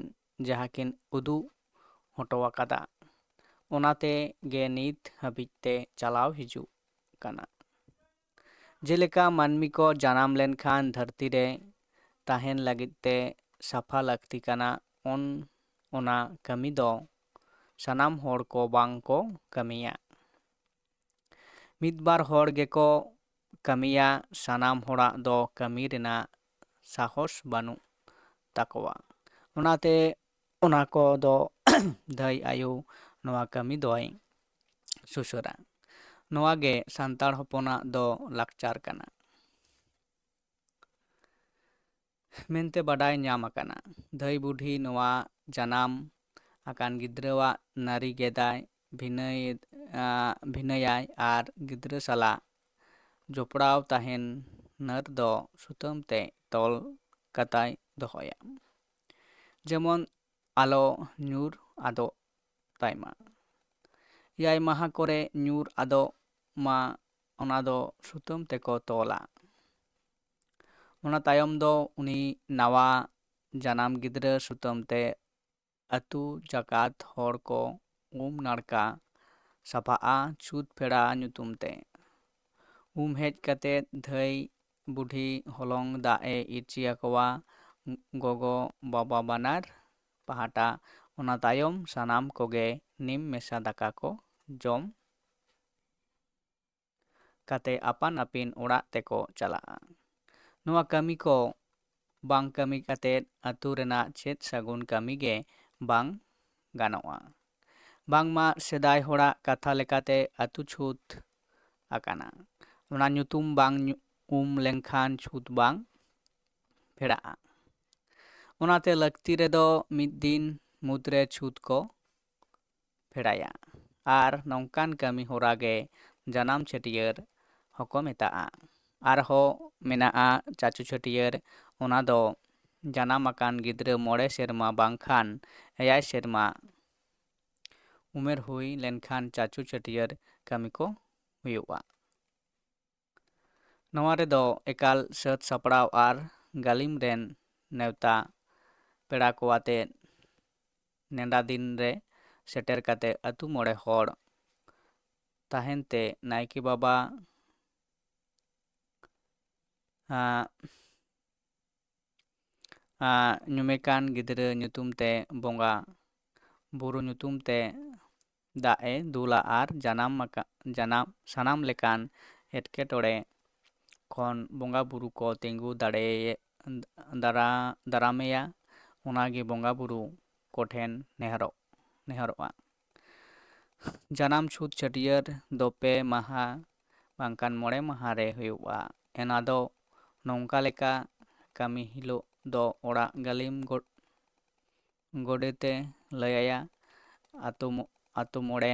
ᱡᱟᱦᱟᱸ ᱠᱤᱱ ᱩᱫᱩᱜ ᱦᱚᱴᱚ ᱟᱠᱟᱫᱟ, ᱚᱱᱟᱛᱮ ᱜᱮ ᱱᱤᱛ ᱦᱟᱹᱵᱤᱡ ᱛᱮ ᱪᱟᱞᱟᱣ ᱦᱤᱡᱩᱜ ᱠᱟᱱᱟ᱾ ᱡᱮᱞᱮᱠᱟ ᱢᱟᱹᱱᱢᱤ ᱠᱚ ᱡᱟᱱᱟᱢ ᱞᱮᱱᱠᱷᱟᱱ ᱫᱷᱟᱹᱨᱛᱤ ᱨᱮ ᱛᱟᱦᱮᱱ ᱞᱟᱹᱜᱤᱫ ᱛᱮ ᱥᱟᱯᱷᱟ ᱞᱟᱹᱠᱛᱤ ᱠᱟᱱᱟ, ᱚᱱ-, ᱚᱱᱟ ᱠᱟᱹᱢᱤ ᱫᱚ ᱥᱟᱱᱟᱢ ᱦᱚᱲ ᱠᱚ ᱵᱟᱝ ᱠᱚ ᱠᱟᱹᱢᱤᱭᱟ᱾ ᱢᱤᱫ ᱵᱟᱨ ᱦᱚᱲ ᱜᱮᱠᱚ ᱠᱟᱹᱢᱤᱭᱟ, ᱥᱟᱱᱟᱢ ᱦᱚᱲᱟᱜ ᱫᱚ ᱠᱟᱹᱢᱤ ᱨᱮᱱᱟᱜ ᱥᱟᱦᱚᱥ ᱵᱟᱹᱱᱩᱜ ᱛᱟᱠᱚᱣᱟ᱾ ᱚᱱᱟᱛᱮ ᱚᱱᱟ ᱠᱚᱫᱚ ᱫᱷᱟᱹᱭ ᱟᱭᱳ ᱱᱚᱣᱟ ᱠᱟᱹᱢᱤ ᱫᱚᱭ ᱥᱩᱥᱟᱹᱨᱟ᱾ ᱱᱚᱣᱟ ᱜᱮ ᱥᱟᱱᱛᱟᱲ ᱦᱚᱯᱚᱱᱟᱜ ᱫᱚ ᱞᱟᱠᱪᱟᱨ ᱠᱟᱱᱟ ᱢᱮᱱᱛᱮ ᱵᱟᱰᱟᱭ ᱧᱟᱢ ᱟᱠᱟᱱᱟ᱾ ᱫᱷᱟᱹᱭ ᱵᱩᱰᱷᱤ ᱱᱚᱣᱟ ᱡᱟᱱᱟᱢ ᱟᱠᱟᱱ ᱜᱤᱫᱽᱨᱟᱹᱣᱟᱜ ᱱᱟᱹᱨᱤ ᱜᱮᱫᱟᱭ, ᱵᱷᱤᱱᱟᱹᱭ-, ᱟ, ᱵᱷᱤᱱᱟᱹᱭᱟᱭ ᱟᱨ ᱜᱤᱫᱽᱨᱟᱹ ᱥᱟᱞᱟᱜ ᱡᱚᱯᱲᱟᱣ ᱛᱟᱦᱮᱱ ᱱᱟᱹᱨ ᱫᱚ ᱥᱩᱛᱟᱹᱢ ᱛᱮ ᱛᱚᱞ ᱠᱟᱛᱟᱭ ᱫᱚᱦᱚᱭᱟ, ᱡᱮᱢᱚᱱ ᱟᱞᱚ ᱧᱩᱨ ᱟᱫᱚᱜ ᱛᱟᱭᱢᱟ᱾ ᱮᱭᱟᱭ ᱢᱟᱦᱟ ᱠᱚᱨᱮ ᱧᱩᱨ ᱟᱫᱚᱜ ᱢᱟ, ᱚᱱᱟ ᱫᱚ ᱥᱩᱛᱟᱹᱢ ᱛᱮᱠᱚ ᱛᱚᱞᱟ᱾ ᱚᱱᱟ ᱛᱟᱭᱚᱢ ᱫᱚ ᱩᱱᱤ ᱱᱟᱣᱟ ᱡᱟᱱᱟᱢ ᱜᱤᱫᱽᱨᱟᱹ ᱥᱩᱛᱟᱹᱢ ᱛᱮ ᱟᱹᱛᱩ ᱡᱟᱠᱟᱛ ᱦᱚᱲ ᱠᱚ ᱩᱢ ᱱᱟᱲᱠᱟ ᱥᱟᱯᱷᱟᱜᱼᱟ ᱪᱷᱩᱛ ᱯᱷᱮᱲᱟ ᱧᱩᱛᱩᱢ ᱛᱮ᱾ ᱩᱢ ᱦᱮᱡ ᱠᱟᱛᱮ ᱫᱷᱟᱹᱭ ᱵᱩᱰᱷᱤ ᱦᱚᱞᱚᱝ ᱫᱟᱜ ᱮ ᱤᱨᱪᱤ ᱟᱠᱚᱣᱟ ᱜᱚᱜᱚ ᱵᱟᱵᱟ ᱵᱟᱱᱟᱨ ᱯᱟᱦᱴᱟ᱾ ᱚᱱᱟ ᱛᱟᱭᱚᱢ ᱥᱟᱱᱟᱢ ᱠᱚᱜᱮ ᱱᱤᱢ ᱢᱮᱥᱟ ᱫᱟᱠᱟ ᱠᱚ ᱡᱚᱢ ᱠᱟᱛᱮ ᱟᱯᱟᱱ ᱟᱹᱯᱤᱱ ᱚᱲᱟᱜ ᱛᱮᱠᱚ ᱪᱟᱞᱟᱜᱼᱟ᱾ ᱱᱚᱣᱟ ᱠᱟᱹᱢᱤ ᱠᱚ ᱵᱟᱝ ᱠᱟᱹᱢᱤ ᱠᱟᱛᱮ ᱟᱹᱛᱩ ᱨᱮᱱᱟᱜ ᱪᱮᱫ ᱥᱟᱹᱜᱩᱱ ᱠᱟᱹᱢᱤ ᱜᱮ ᱵᱟᱝ ᱜᱟᱱᱚᱜᱼᱟ᱾ ᱵᱟᱝᱢᱟ ᱥᱮᱫᱟᱭ ᱦᱚᱲᱟᱜ ᱠᱟᱛᱷᱟ ᱞᱮᱠᱟᱛᱮ ᱟᱹᱛᱩ ᱪᱷᱩᱛ ᱟᱠᱟᱱᱟ᱾ ᱚᱱᱟ ᱧᱩᱛᱩᱢ ᱵᱟᱝ ᱧᱩ-, ᱩᱢ ᱞᱮᱱᱠᱷᱟᱱ ᱪᱷᱩᱛ ᱵᱟᱝ ᱯᱷᱮᱲᱟᱜᱼᱟ᱾ ᱚᱱᱟᱛᱮ ᱞᱟᱹᱠᱛᱤ ᱨᱮᱫᱚ ᱢᱤᱫ ᱫᱤᱱ ᱢᱩᱫᱽᱨᱮ ᱪᱷᱩᱛ ᱠᱚ ᱯᱷᱮᱲᱟᱭᱟ᱾ ᱟᱨ ᱱᱚᱝᱠᱟᱱ ᱠᱟᱹᱢᱤ ᱦᱚᱨᱟ ᱜᱮ ᱡᱟᱱᱟᱢ ᱪᱷᱟᱹᱴᱭᱟᱹᱨ ᱦᱚᱸᱠᱚ ᱢᱮᱛᱟᱜᱼᱟ᱾ ᱟᱨᱦᱚᱸ ᱢᱮᱱᱟᱜᱼᱟ ᱪᱟᱪᱳ ᱪᱷᱟᱹᱴᱭᱟᱹᱨ, ᱚᱱᱟ ᱫᱚ ᱡᱟᱱᱟᱢ ᱟᱠᱟᱱ ᱜᱤᱫᱽᱨᱟᱹ ᱢᱚᱬᱮ ᱥᱮᱨᱢᱟ ᱵᱟᱝᱠᱷᱟᱱ ᱮᱭᱟᱭ ᱥᱮᱨᱢᱟ ᱩᱢᱮᱨ ᱦᱩᱭ ᱞᱮᱱᱠᱷᱟᱱ ᱪᱟᱪᱳ ᱪᱷᱟᱹᱴᱭᱟᱹᱨ ᱠᱟᱹᱢᱤ ᱠᱚ ᱦᱩᱭᱩᱜᱼᱟ᱾ ᱱᱚᱣᱟ ᱨᱮᱫᱚ ᱮᱠᱟᱞ ᱥᱟᱹᱛ ᱥᱟᱯᱲᱟᱣ ᱟᱨ ᱜᱟᱹᱞᱤᱢ ᱨᱮᱱ ᱱᱮᱣᱛᱟ ᱯᱮᱲᱟ ᱠᱚ ᱟᱛᱮ ᱱᱮᱰᱟ ᱫᱤᱱ ᱨᱮ ᱥᱮᱴᱮᱨ ᱠᱟᱛᱮ ᱟᱹᱛᱩ ᱢᱚᱬᱮ ᱦᱚᱲ ᱛᱟᱦᱮᱱ ᱛᱮ ᱱᱟᱭᱠᱮ ᱵᱟᱵᱟ, ᱟᱸ, ᱟᱸ, ᱧᱩᱢᱮᱠᱟᱱ ᱜᱤᱫᱽᱨᱟᱹ ᱧᱩᱛᱩᱢ ᱛᱮ, ᱵᱚᱸᱜᱟ ᱵᱩᱨᱩ ᱧᱩᱛᱩᱢ ᱛᱮ ᱫᱟᱜ ᱮ ᱫᱩᱞᱟ ᱟᱨ ᱡᱟᱱᱟᱢ ᱟᱠᱟ-, ᱡᱟᱱᱟᱢ, ᱥᱟᱱᱟᱢ ᱞᱮᱠᱟᱱ ᱮᱴᱠᱮᱴᱚᱬᱮ ᱠᱷᱚᱱ ᱵᱚᱸᱜᱟ ᱵᱩᱨᱩ ᱠᱚ ᱛᱤᱸᱜᱩ ᱫᱟᱲᱮ-, ᱫᱟᱨᱟ-, ᱫᱟᱨᱟᱢᱮᱭᱟ, ᱚᱱᱟᱜᱮ ᱵᱚᱸᱜᱟ ᱵᱩᱨᱩ ᱠᱚᱴᱷᱮᱱ ᱱᱮᱦᱚᱨᱚᱜ, ᱱᱮᱦᱚᱨᱚᱜᱼᱟ᱾ ᱡᱟᱱᱟᱢ ᱪᱷᱩᱛ ᱪᱷᱟᱹᱴᱭᱟᱹᱨ ᱫᱚ ᱯᱮ ᱢᱟᱦᱟ ᱵᱟᱝᱠᱷᱟᱱ ᱢᱚᱬᱮ ᱢᱟᱦᱟ ᱨᱮ ᱦᱩᱭᱩᱜᱼᱟ᱾ ᱚᱱᱟ ᱫᱚ ᱱᱚᱝᱠᱟ ᱞᱮᱠᱟ, ᱠᱟᱹᱢᱤ ᱦᱤᱞᱳᱜ ᱫᱚ ᱚᱲᱟᱜ ᱜᱟᱹᱞᱤᱢ ᱜᱚ-, ᱜᱚᱰᱮᱛᱮ ᱞᱟᱹᱭ ᱟᱭᱟ, ᱟᱛᱳ ᱢᱚ-, ᱟᱛᱳ ᱢᱚᱬᱮ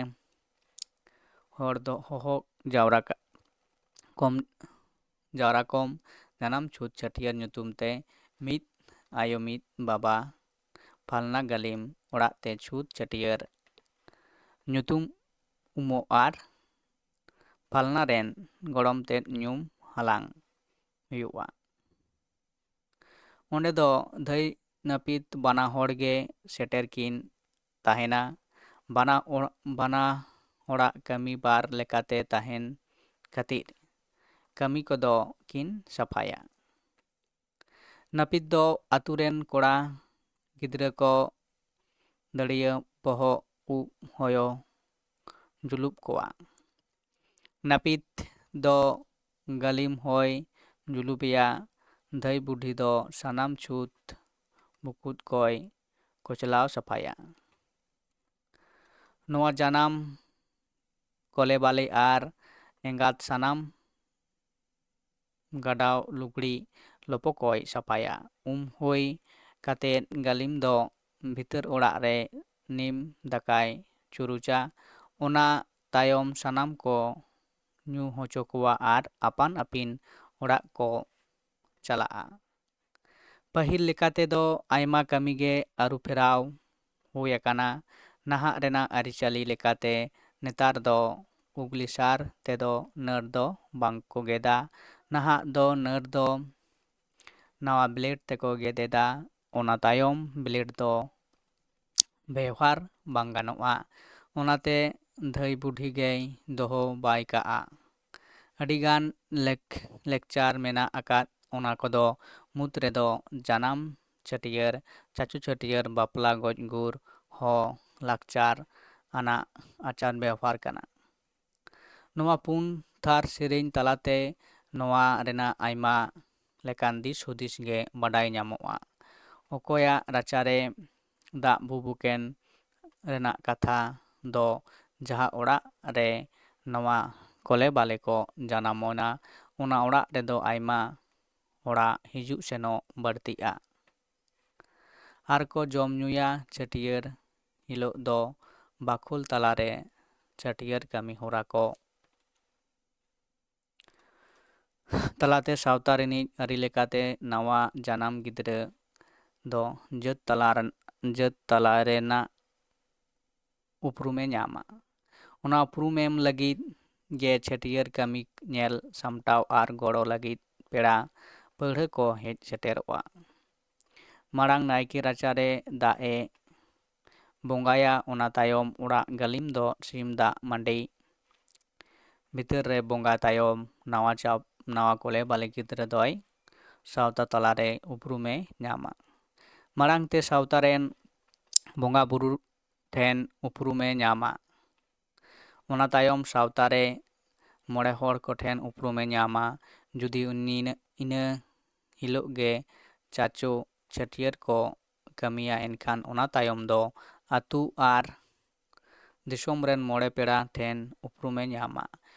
ᱦᱚᱲ ᱫᱚ ᱦᱚᱦᱚ ᱡᱟᱣᱨᱟ ᱠᱟ-, ᱠᱚᱢ, ᱡᱟᱣᱨᱟ ᱠᱚᱢ ᱡᱟᱱᱟᱢ ᱪᱷᱩᱛ ᱪᱷᱟᱹᱴᱭᱟᱹᱨ ᱧᱩᱛᱩᱢ ᱛᱮ ᱢᱤᱫ ᱟᱭᱳ ᱢᱤᱫ ᱵᱟᱵᱟ ᱯᱷᱟᱞᱱᱟ ᱜᱟᱹᱞᱤᱢ ᱚᱲᱟᱜ ᱛᱮ ᱪᱷᱩᱛ ᱪᱷᱟᱹᱴᱭᱟᱹᱨ ᱧᱩᱛᱩᱢ ᱩᱢᱚᱜ ᱟᱨ ᱯᱷᱟᱞᱱᱟ ᱨᱮᱱ ᱜᱚᱲᱚᱢ ᱛᱮᱫ ᱧᱩᱢ ᱦᱟᱞᱟᱝ ᱦᱩᱭᱩᱜᱼᱟ᱾ ᱚᱸᱰᱮ ᱫᱚ ᱫᱷᱟᱹᱭ ᱱᱟᱹᱯᱤᱛ ᱵᱟᱱᱟ ᱦᱚᱲ ᱜᱮ ᱥᱮᱴᱮᱨ ᱠᱤᱱ ᱛᱟᱦᱮᱱᱟ᱾ ᱵᱟᱱᱟ ᱚᱲ-, ᱵᱟᱱᱟ ᱦᱚᱲᱟᱜ ᱠᱟᱹᱢᱤ ᱵᱟᱨ ᱞᱮᱠᱟᱛᱮ ᱛᱟᱦᱮᱱ ᱠᱷᱟᱹᱛᱤᱨ ᱠᱟᱹᱢᱤ ᱠᱚᱫᱚ ᱠᱤᱱ ᱥᱟᱯᱷᱟᱭᱟ᱾ ᱱᱟᱹᱯᱤᱛ ᱫᱚ ᱟᱛᱳ ᱨᱮᱱ ᱠᱚᱲᱟ ᱜᱤᱫᱽᱨᱟᱹ ᱠᱚ ᱫᱟᱹᱲᱭᱟᱹ ᱵᱚᱦᱚᱜ ᱩᱵ ᱦᱚᱭᱚ ᱡᱩᱞᱩᱯ ᱠᱚᱣᱟ᱾ ᱱᱟᱹᱯᱤᱛ ᱫᱚ ᱜᱟᱹᱞᱤᱢ ᱦᱚᱭ ᱡᱩᱞᱩᱯᱮᱭᱟ᱾ ᱫᱷᱟᱹᱭ ᱵᱩᱰᱷᱤ ᱫᱚ ᱥᱟᱱᱟᱢ ᱪᱷᱩᱛ ᱵᱩᱠᱩᱫ ᱠᱚᱭ ᱠᱚᱪᱞᱟᱣ ᱥᱟᱯᱷᱟᱭᱟ᱾ ᱱᱚᱣᱟ ᱡᱟᱱᱟᱢ ᱠᱚᱞᱮ ᱵᱟᱞᱮ ᱟᱨ ᱮᱸᱜᱟᱛ ᱥᱟᱱᱟᱢ ᱜᱟᱰᱟᱣ ᱞᱩᱜᱽᱲᱤ ᱞᱚᱯᱚ ᱠᱚᱭ ᱥᱟᱯᱷᱟᱭᱟ᱾ ᱩᱢ ᱦᱩᱭ ᱠᱟᱛᱮᱫ ᱜᱟᱹᱞᱤᱢ ᱫᱚ ᱵᱷᱤᱛᱟᱹᱨ ᱚᱲᱟᱜ ᱨᱮ ᱱᱤᱢ ᱫᱟᱠᱟᱭ ᱪᱩᱨᱩᱪᱟ᱾ ᱚᱱᱟ ᱛᱟᱭᱚᱢ ᱥᱟᱱᱟᱢ ᱠᱚ ᱧᱩ ᱦᱚᱪᱚ ᱠᱚᱣᱟ ᱟᱨ ᱟᱯᱟᱱ ᱟᱹᱯᱤᱱ ᱚᱲᱟᱜ ᱠᱚ ᱪᱟᱞᱟᱜᱼᱟ᱾ ᱯᱟᱹᱦᱤᱞ ᱞᱮᱠᱟ ᱛᱮᱫᱚ ᱟᱭᱢᱟ ᱠᱟᱹᱢᱤ ᱜᱮ ᱟᱹᱨᱩ ᱯᱷᱮᱨᱟᱣ ᱦᱩᱭ ᱟᱠᱟᱱᱟ᱾ ᱱᱟᱦᱟᱜ ᱨᱮᱱᱟᱜ ᱟᱹᱨᱤᱪᱟᱹᱞᱤ ᱞᱮᱠᱟᱛᱮ ᱱᱮᱛᱟᱨ ᱫᱚ ᱩᱜᱽᱞᱤ ᱥᱟᱨ ᱛᱮᱫᱚ ᱱᱟᱹᱨ ᱫᱚ ᱵᱟᱝ ᱠᱚ ᱜᱮᱫᱟ᱾ ᱱᱟᱦᱟᱜ ᱫᱚ ᱱᱟᱹᱨ ᱫᱚ ᱱᱟᱣᱟ blade ᱛᱮᱠᱚ ᱜᱮᱫ ᱮᱫᱟ᱾ ᱚᱱᱟ ᱛᱟᱭᱚᱢ blade ᱫᱚ ᱵᱮᱣᱦᱟᱨ ᱵᱟᱝ ᱜᱟᱱᱚᱜᱼᱟ᱾ ᱚᱱᱟᱛᱮ ᱫᱷᱟᱹᱭ ᱵᱩᱰᱷᱤ ᱜᱮᱭ ᱫᱚᱦᱚ ᱵᱟᱭ ᱠᱟᱜᱼᱟ᱾ ᱟᱹᱰᱤᱜᱟᱱ ᱞᱮᱠ-, lecture ᱢᱮᱱᱟᱜ ᱟᱠᱟᱫ, ᱚᱱᱟ ᱠᱚᱫᱚ ᱢᱩᱫᱽ ᱨᱮᱫᱚ ᱡᱟᱱᱟᱢ ᱪᱷᱟᱹᱴᱭᱟᱹᱨ, ᱪᱟᱪᱳ ᱪᱷᱟᱹᱴᱭᱟᱹᱨ, ᱵᱟᱯᱞᱟ, ᱜᱚᱡ ᱜᱩᱨ ᱦᱚᱸ ᱞᱟᱠᱪᱟᱨ ᱟᱱᱟᱜ ᱟᱪᱟᱨ ᱵᱮᱣᱦᱟᱨ ᱠᱟᱱᱟ᱾ ᱱᱚᱣᱟ ᱯᱩᱱ ᱛᱷᱟᱨ ᱥᱮᱨᱮᱧ ᱛᱟᱞᱟᱛᱮ ᱱᱚᱣᱟ ᱨᱮᱱᱟᱜ ᱟᱭᱢᱟ ᱞᱮᱠᱟᱱ ᱫᱤᱥ ᱦᱩᱫᱤᱥ ᱜᱮ ᱵᱟᱰᱟᱭ ᱧᱟᱢᱚᱜᱼᱟ᱾ ᱚᱠᱚᱭᱟᱜ ᱨᱟᱪᱟᱨᱮ ᱫᱟᱜ ᱵᱷᱩᱵᱩᱠᱮᱱ ᱨᱮᱱᱟᱜ ᱠᱟᱛᱷᱟ ᱫᱚ ᱡᱟᱦᱟᱸ ᱚᱲᱟᱜ ᱨᱮ ᱱᱚᱣᱟ ᱠᱚᱞᱮ ᱵᱟᱞᱮ ᱠᱚ ᱡᱟᱱᱟᱢᱚᱜᱼᱟ, ᱚᱱᱟ ᱚᱲᱟᱜ ᱨᱮᱫᱚ ᱟᱭᱢᱟ ᱦᱚᱲᱟᱜ ᱦᱤᱡᱩᱜ ᱥᱮᱱᱚᱜ ᱵᱟᱹᱲᱛᱤᱜᱼᱟ᱾ ᱟᱨ ᱠᱚ ᱡᱚᱢ ᱧᱩᱭᱟ᱾ ᱪᱷᱟᱹᱴᱭᱟᱹᱨ ᱦᱤᱞᱳᱜ ᱫᱚ ᱵᱟᱠᱷᱳᱞ ᱛᱟᱞᱟᱨᱮ ᱪᱷᱟᱹᱴᱭᱟᱹᱨ ᱠᱟᱹᱢᱤ ᱦᱚᱨᱟ ᱠᱚ ᱛᱟᱞᱟᱛᱮ ᱥᱟᱶᱛᱟ ᱨᱤᱱᱤᱡ ᱟᱹᱨᱤ ᱞᱮᱠᱟᱛᱮ ᱱᱟᱣᱟ ᱡᱟᱱᱟᱢ ᱜᱤᱫᱽᱨᱟᱹ ᱫᱚ ᱡᱟᱹᱛ ᱛᱟᱞᱟ ᱨᱮᱱ-, ᱡᱟᱹᱛ ᱛᱟᱞᱟ ᱨᱮᱱᱟᱜ ᱩᱯᱨᱩᱢᱮ ᱧᱟᱢᱟ᱾ ᱚᱱᱟ ᱩᱯᱨᱩᱢ ᱮᱢ ᱞᱟᱹᱜᱤᱫ ᱜᱮ ᱪᱷᱟᱹᱴᱭᱟᱹᱨ ᱠᱟᱹᱢᱤ ᱧᱮᱞ ᱥᱟᱢᱴᱟᱣ ᱟᱨ ᱜᱚᱲᱚ ᱞᱟᱹᱜᱤᱫ ᱯᱮᱲᱟ ᱯᱟᱹᱲᱦᱟᱹ ᱠᱚ ᱦᱮᱡ ᱥᱮᱴᱮᱨᱚᱜᱼᱟ᱾ ᱢᱟᱲᱟᱝ ᱱᱟᱭᱠᱮ ᱨᱟᱪᱟᱨᱮ ᱫᱟᱜ ᱮ ᱵᱚᱸᱜᱟᱭᱟ, ᱚᱱᱟ ᱛᱟᱭᱚᱢ ᱚᱲᱟᱜ ᱜᱟᱹᱞᱤᱢ ᱫᱚ ᱥᱤᱢ ᱫᱟᱜ ᱢᱟᱹᱰᱤ ᱵᱷᱤᱛᱟᱹᱨ ᱨᱮ ᱵᱚᱸᱜᱟ ᱛᱟᱭᱚᱢ ᱱᱟᱣᱟ ᱪᱟᱯ, ᱱᱟᱣᱟ ᱠᱚᱞᱮ ᱵᱟᱞᱮ ᱜᱤᱫᱽᱨᱟᱹ ᱫᱚᱭ ᱥᱟᱶᱛᱟ ᱛᱟᱞᱟᱨᱮ ᱩᱯᱨᱩᱢᱮ ᱧᱟᱢᱟ᱾ ᱢᱟᱲᱟᱝ ᱛᱮ ᱥᱟᱶᱛᱟ ᱨᱮᱱ ᱵᱚᱸᱜᱟ ᱵᱩᱨᱩ ᱴᱷᱮᱱ ᱩᱯᱨᱩᱢᱮ ᱧᱟᱢᱟ᱾ ᱚᱱᱟ ᱛᱟᱭᱚᱢ ᱥᱟᱶᱛᱟ ᱨᱮ ᱢᱚᱬᱮ ᱦᱚᱲ ᱠᱚᱴᱷᱮᱱ ᱩᱯᱨᱩᱢᱮ ᱧᱟᱢᱟ᱾ ᱡᱩᱫᱤ ᱩᱱᱤ ᱤᱱᱟᱹ, ᱤᱱᱟᱹ ᱦᱤᱞᱳᱜ ᱜᱮ ᱪᱟᱪᱳ ᱪᱷᱟᱹᱴᱭᱟᱹᱨ ᱠᱚ ᱠᱟᱹᱢᱤᱭᱟ, ᱮᱱᱠᱷᱟᱱ ᱚᱱᱟ ᱛᱟᱭᱚᱢ ᱫᱚ ᱟᱹᱛᱩ ᱟᱨ ᱫᱤᱥᱚᱢ ᱨᱮᱱ ᱢᱚᱬᱮ ᱯᱮᱲᱟ ᱴᱷᱮᱱ ᱩᱯᱨᱩᱢᱮ ᱧᱟᱢᱟ᱾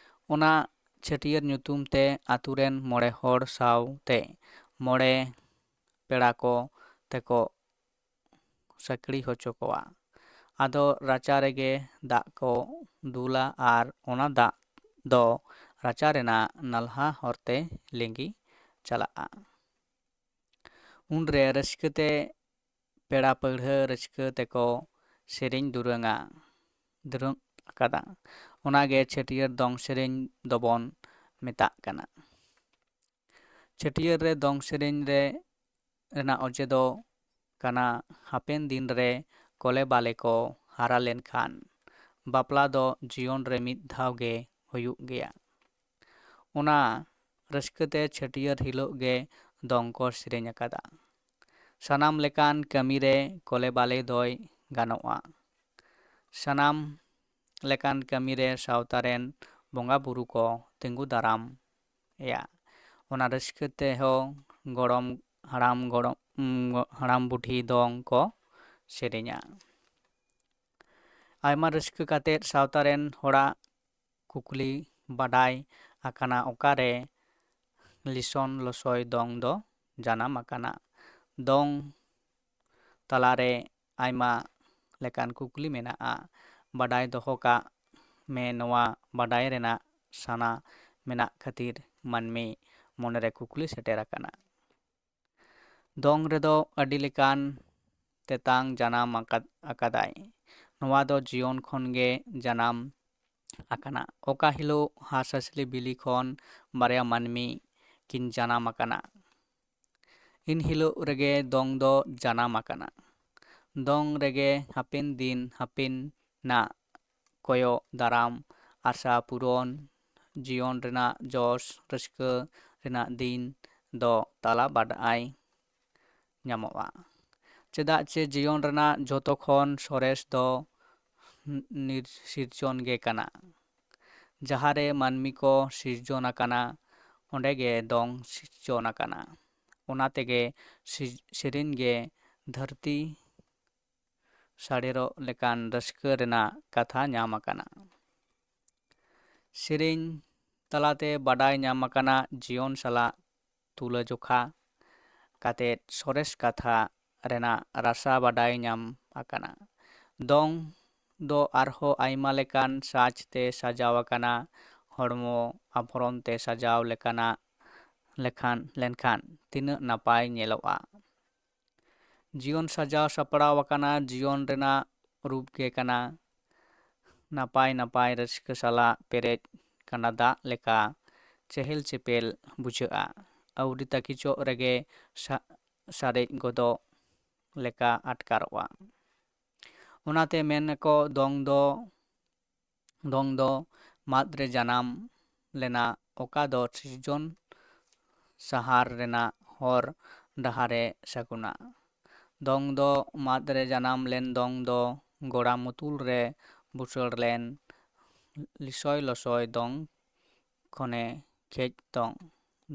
ᱚᱱᱟ ᱪᱷᱟᱹᱴᱭᱟᱹᱨ ᱧᱩᱛᱩᱢ ᱛᱮ ᱟᱹᱛᱩ ᱨᱮᱱ ᱢᱚᱬᱮ ᱦᱚᱲ ᱥᱟᱶᱛᱮ ᱢᱚᱬᱮ ᱯᱮᱲᱟ ᱠᱚ ᱛᱮᱠᱚ ᱥᱟᱹᱠᱲᱤ ᱦᱚᱪᱚ ᱠᱚᱣᱟ᱾ ᱟᱫᱚ ᱨᱟᱪᱟ ᱨᱮᱜᱮ ᱫᱟᱜ ᱠᱚ ᱫᱩᱞᱟ ᱟᱨ ᱚᱱᱟ ᱫᱟᱜ ᱫᱚ ᱨᱟᱪᱟ ᱨᱮᱱᱟᱜ ᱱᱟᱞᱦᱟ ᱦᱚᱨᱛᱮ ᱞᱤᱸᱜᱤ ᱪᱟᱞᱟᱜᱼᱟ᱾ ᱩᱱᱨᱮ ᱨᱟᱹᱥᱠᱟᱹ ᱛᱮ ᱯᱮᱲᱟ ᱯᱟᱹᱲᱦᱟᱹ ᱨᱟᱹᱥᱠᱟᱹ ᱛᱮᱠᱚ ᱥᱮᱨᱮᱧ ᱫᱩᱨᱟᱹᱝᱟ, ᱫᱩᱨᱟᱹᱝ ᱟᱠᱟᱫᱟ᱾ ᱚᱱᱟᱜᱮ ᱪᱷᱟᱹᱴᱭᱟᱹᱨ ᱫᱚᱝ ᱥᱮᱨᱮᱧ ᱫᱚᱵᱚᱱ ᱢᱮᱛᱟᱜ ᱠᱟᱱᱟ᱾ ᱪᱷᱟᱹᱴᱭᱟᱹᱨ ᱨᱮ ᱫᱚᱝ ᱥᱮᱨᱮᱧ ᱨᱮ ᱨᱮᱱᱟᱜ ᱚᱡᱮ ᱫᱚ ᱠᱟᱱᱟ, ᱦᱟᱯᱮᱱ ᱫᱤᱱ ᱨᱮ ᱠᱚᱞᱮ ᱵᱟᱞᱮ ᱠᱚ ᱦᱟᱨᱟ ᱞᱮᱱᱠᱷᱟᱱ ᱵᱟᱯᱞᱟ ᱫᱚ ᱡᱤᱭᱚᱱ ᱨᱮ ᱢᱤᱫ ᱫᱷᱟᱣ ᱜᱮ ᱦᱩᱭᱩᱜ ᱜᱮᱭᱟ᱾ ᱚᱱᱟ ᱨᱟᱹᱥᱠᱟᱹ ᱛᱮ ᱪᱷᱟᱹᱴᱭᱟᱹᱨ ᱦᱤᱞᱳᱜ ᱜᱮ ᱫᱚᱝ ᱠᱚ ᱥᱮᱨᱮᱧ ᱟᱠᱟᱫᱟ᱾ ᱥᱟᱱᱟᱢ ᱞᱮᱠᱟᱱ ᱠᱟᱹᱢᱤ ᱨᱮ ᱠᱚᱞᱮ ᱵᱟᱞᱮ ᱫᱚᱭ ᱜᱟᱱᱚᱜᱼᱟ᱾ ᱥᱟᱱᱟᱢ ᱞᱮᱠᱟᱱ ᱠᱟᱹᱢᱤ ᱨᱮ ᱥᱟᱶᱛᱟ ᱨᱮᱱ ᱵᱚᱸᱜᱟ ᱵᱩᱨᱩ ᱠᱚ ᱛᱤᱸᱜᱩ ᱫᱟᱨᱟᱢ ᱮᱭᱟ᱾ ᱚᱱᱟ ᱨᱟᱹᱥᱠᱟᱹ ᱛᱮᱦᱚᱸ ᱜᱚᱲᱚᱢ ᱦᱟᱲᱟᱢ, ᱜᱚᱲᱚᱢ, ᱦᱟᱲᱟᱢ ᱵᱩᱰᱷᱤ ᱫᱚᱝ ᱠᱚ ᱥᱮᱨᱮᱧᱟ᱾ ᱟᱭᱢᱟ ᱨᱟᱹᱥᱠᱟᱹ ᱠᱟᱛᱮᱫ ᱥᱟᱶᱛᱟ ᱨᱮᱱ ᱦᱚᱲᱟᱜ ᱠᱩᱠᱞᱤ ᱵᱟᱰᱟᱭ ᱟᱠᱟᱱᱟ, ᱚᱠᱟᱨᱮ ᱞᱤᱥᱚᱱ ᱞᱚᱥᱚᱭ ᱫᱚᱝ ᱫᱚ ᱡᱟᱱᱟᱢ ᱟᱠᱟᱱᱟ? ᱫᱚᱝ ᱛᱟᱞᱟᱨᱮ ᱟᱭᱢᱟ ᱞᱮᱠᱟᱱ ᱠᱩᱠᱞᱤ ᱢᱮᱱᱟᱜᱼᱟ᱾ ᱵᱟᱰᱟᱭ ᱫᱚᱦᱚ ᱠᱟᱜ ᱢᱮ, ᱱᱚᱣᱟ ᱵᱟᱰᱟᱭ ᱨᱮᱱᱟᱜ ᱥᱟᱱᱟ ᱢᱮᱱᱟᱜ ᱠᱷᱟᱹᱛᱤᱨ ᱢᱟᱹᱱᱢᱤ ᱢᱚᱱᱮᱨᱮ ᱠᱩᱠᱞᱤ ᱥᱮᱴᱮᱨ ᱟᱠᱟᱱᱟ᱾ ᱫᱚᱝ ᱨᱮᱫᱚ ᱟᱹᱰᱤ ᱞᱮᱠᱟᱱ ᱛᱮᱛᱟᱝ ᱡᱟᱱᱟᱢ ᱟᱠᱟᱫ, ᱟᱠᱟᱫᱟᱭ᱾ ᱱᱚᱣᱟ ᱫᱚ ᱡᱤᱭᱚᱱ ᱠᱷᱚᱱ ᱜᱮ ᱡᱟᱱᱟᱢ ᱟᱠᱟᱱᱟ᱾ ᱚᱠᱟ ᱦᱤᱞᱳᱜ ᱦᱟᱸᱥ ᱦᱟᱸᱥᱞᱤ ᱵᱤᱞᱤ ᱠᱷᱚᱱ ᱵᱟᱨᱭᱟ ᱢᱟᱹᱱᱢᱤ ᱠᱤᱱ ᱡᱟᱱᱟᱢ ᱟᱠᱟᱱᱟ, ᱤᱱ ᱦᱤᱞᱳᱜ ᱨᱮᱜᱮ ᱫᱚᱝ ᱫᱚ ᱡᱟᱱᱟᱢ ᱟᱠᱟᱱᱟ᱾ ᱫᱚᱝ ᱨᱮᱜᱮ ᱦᱟᱯᱮᱱ ᱫᱤᱱ, ᱦᱟᱯᱮᱱᱟᱜ ᱠᱚᱭᱚᱜ ᱫᱟᱨᱟᱢ, ᱟᱥᱟ ᱯᱩᱨᱚᱱ, ᱡᱤᱭᱚᱱ ᱨᱮᱱᱟᱜ ᱡᱚᱥ ᱨᱟᱹᱥᱠᱟᱹ ᱨᱮᱱᱟᱜ ᱫᱤᱱ ᱫᱚ ᱛᱟᱞᱟ ᱵᱟᱰᱟᱭ ᱧᱟᱢᱚᱜᱼᱟ᱾ ᱪᱮᱫᱟᱜ ᱪᱮ ᱡᱤᱭᱚᱱ ᱨᱮᱱᱟᱜ ᱡᱷᱚᱛᱚ ᱠᱷᱚᱱ ᱥᱚᱨᱮᱥ ᱫᱚ ᱱᱤᱨ-, ᱥᱤᱨᱡᱚᱱ ᱜᱮ ᱠᱟᱱᱟ᱾ ᱡᱟᱦᱟᱸ ᱨᱮ ᱢᱟᱹᱱᱢᱤ ᱠᱚ ᱥᱤᱨᱡᱚᱱ ᱟᱠᱟᱱᱟ, ᱚᱸᱰᱮ ᱜᱮ ᱫᱚᱝ ᱥᱤᱨᱡᱚᱱ ᱟᱠᱟᱱᱟ᱾ ᱚᱱᱟ ᱛᱮᱜᱮ ᱥᱤᱨ-, ᱥᱮᱨᱮᱧ ᱜᱮ ᱫᱷᱟᱹᱨᱛᱤ ᱥᱟᱰᱮᱨᱚᱜ ᱞᱮᱠᱟᱱ ᱨᱟᱹᱥᱠᱟᱹ ᱨᱮᱱᱟᱜ ᱠᱟᱛᱷᱟ ᱧᱟᱢ ᱟᱠᱟᱱᱟ᱾ ᱥᱮᱨᱮᱧ ᱛᱟᱞᱟᱛᱮ ᱵᱟᱰᱟᱭ ᱧᱟᱢ ᱟᱠᱟᱱᱟ, ᱡᱤᱭᱚᱱ ᱥᱟᱞᱟᱜ ᱛᱩᱞᱟᱹᱡᱚᱠᱷᱟ ᱠᱟᱛᱮ ᱥᱚᱨᱮᱥ ᱠᱟᱛᱷᱟ ᱨᱮᱱᱟᱜ ᱨᱟᱥᱟ ᱵᱟᱰᱟᱭ ᱧᱟᱢ ᱟᱠᱟᱱᱟ᱾ ᱫᱚᱝ ᱫᱚ ᱟᱨᱦᱚᱸ ᱟᱭᱢᱟ ᱞᱮᱠᱟᱱ ᱥᱟᱡᱽ ᱛᱮ ᱥᱟᱡᱟᱣ ᱟᱠᱟᱱᱟ᱾ ᱦᱚᱲᱢᱚ ᱟᱵᱷᱚᱨᱚᱱ ᱛᱮ ᱥᱟᱡᱟᱣ ᱞᱮᱠᱟᱱᱟᱜ ᱞᱮᱠᱷᱟᱱ, ᱞᱮᱱᱠᱷᱟᱱ ᱛᱤᱱᱟᱹᱜ ᱱᱟᱯᱟᱭ ᱧᱮᱞᱚᱜᱼᱟ᱾ ᱡᱤᱭᱚᱱ ᱥᱟᱡᱟᱣ ᱥᱟᱯᱲᱟᱣ ᱟᱠᱟᱱᱟ᱾ ᱡᱤᱭᱚᱱ ᱨᱮᱱᱟᱜ ᱨᱩᱯ ᱜᱮ ᱠᱟᱱᱟ᱾ ᱱᱟᱯᱟᱭ ᱱᱟᱯᱟᱭ ᱨᱟᱹᱥᱠᱟᱹ ᱥᱟᱞᱟᱜ ᱯᱮᱨᱮᱡ ᱠᱟᱱᱟ ᱫᱟᱜ ᱞᱮᱠᱟ ᱪᱮᱦᱮᱞ ᱪᱮᱯᱮᱞ ᱵᱩᱡᱷᱟᱹᱜᱼᱟ᱾ ᱟᱹᱣᱨᱤ ᱛᱟᱹᱠᱤᱪᱚᱜ ᱨᱮᱜᱮ ᱥᱟ-, ᱥᱟᱨᱮᱡ ᱜᱚᱫᱚᱜ ᱞᱮᱠᱟ ᱟᱴᱠᱟᱨᱚᱜᱼᱟ᱾ ᱚᱱᱟᱛᱮ ᱢᱮᱱ ᱟᱠᱚ, ᱫᱚᱝ ᱫᱚ, ᱫᱚᱝ ᱫᱚ ᱢᱟᱫ ᱨᱮ ᱡᱟᱱᱟᱢ ᱞᱮᱱᱟ, ᱚᱠᱟ ᱫᱚ ᱥᱤᱨᱡᱚᱱ ᱥᱟᱦᱟᱨ ᱨᱮᱱᱟᱜ ᱦᱚᱨ ᱰᱟᱦᱟᱨᱮ ᱥᱟᱹᱜᱩᱱᱟ᱾ ᱫᱚᱝ ᱫᱚ ᱢᱟᱫ ᱨᱮ ᱡᱟᱱᱟᱢ ᱞᱮᱱ ᱫᱚᱝ ᱫᱚ ᱜᱚᱲᱟ ᱢᱩᱛᱩᱞ ᱨᱮ ᱵᱩᱥᱟᱹᱲ ᱞᱮᱱ ᱞᱤᱥᱚᱭ ᱞᱚᱥᱚᱭ ᱫᱚᱝ ᱠᱷᱚᱱᱮ ᱠᱷᱮᱡ ᱫᱚᱝ,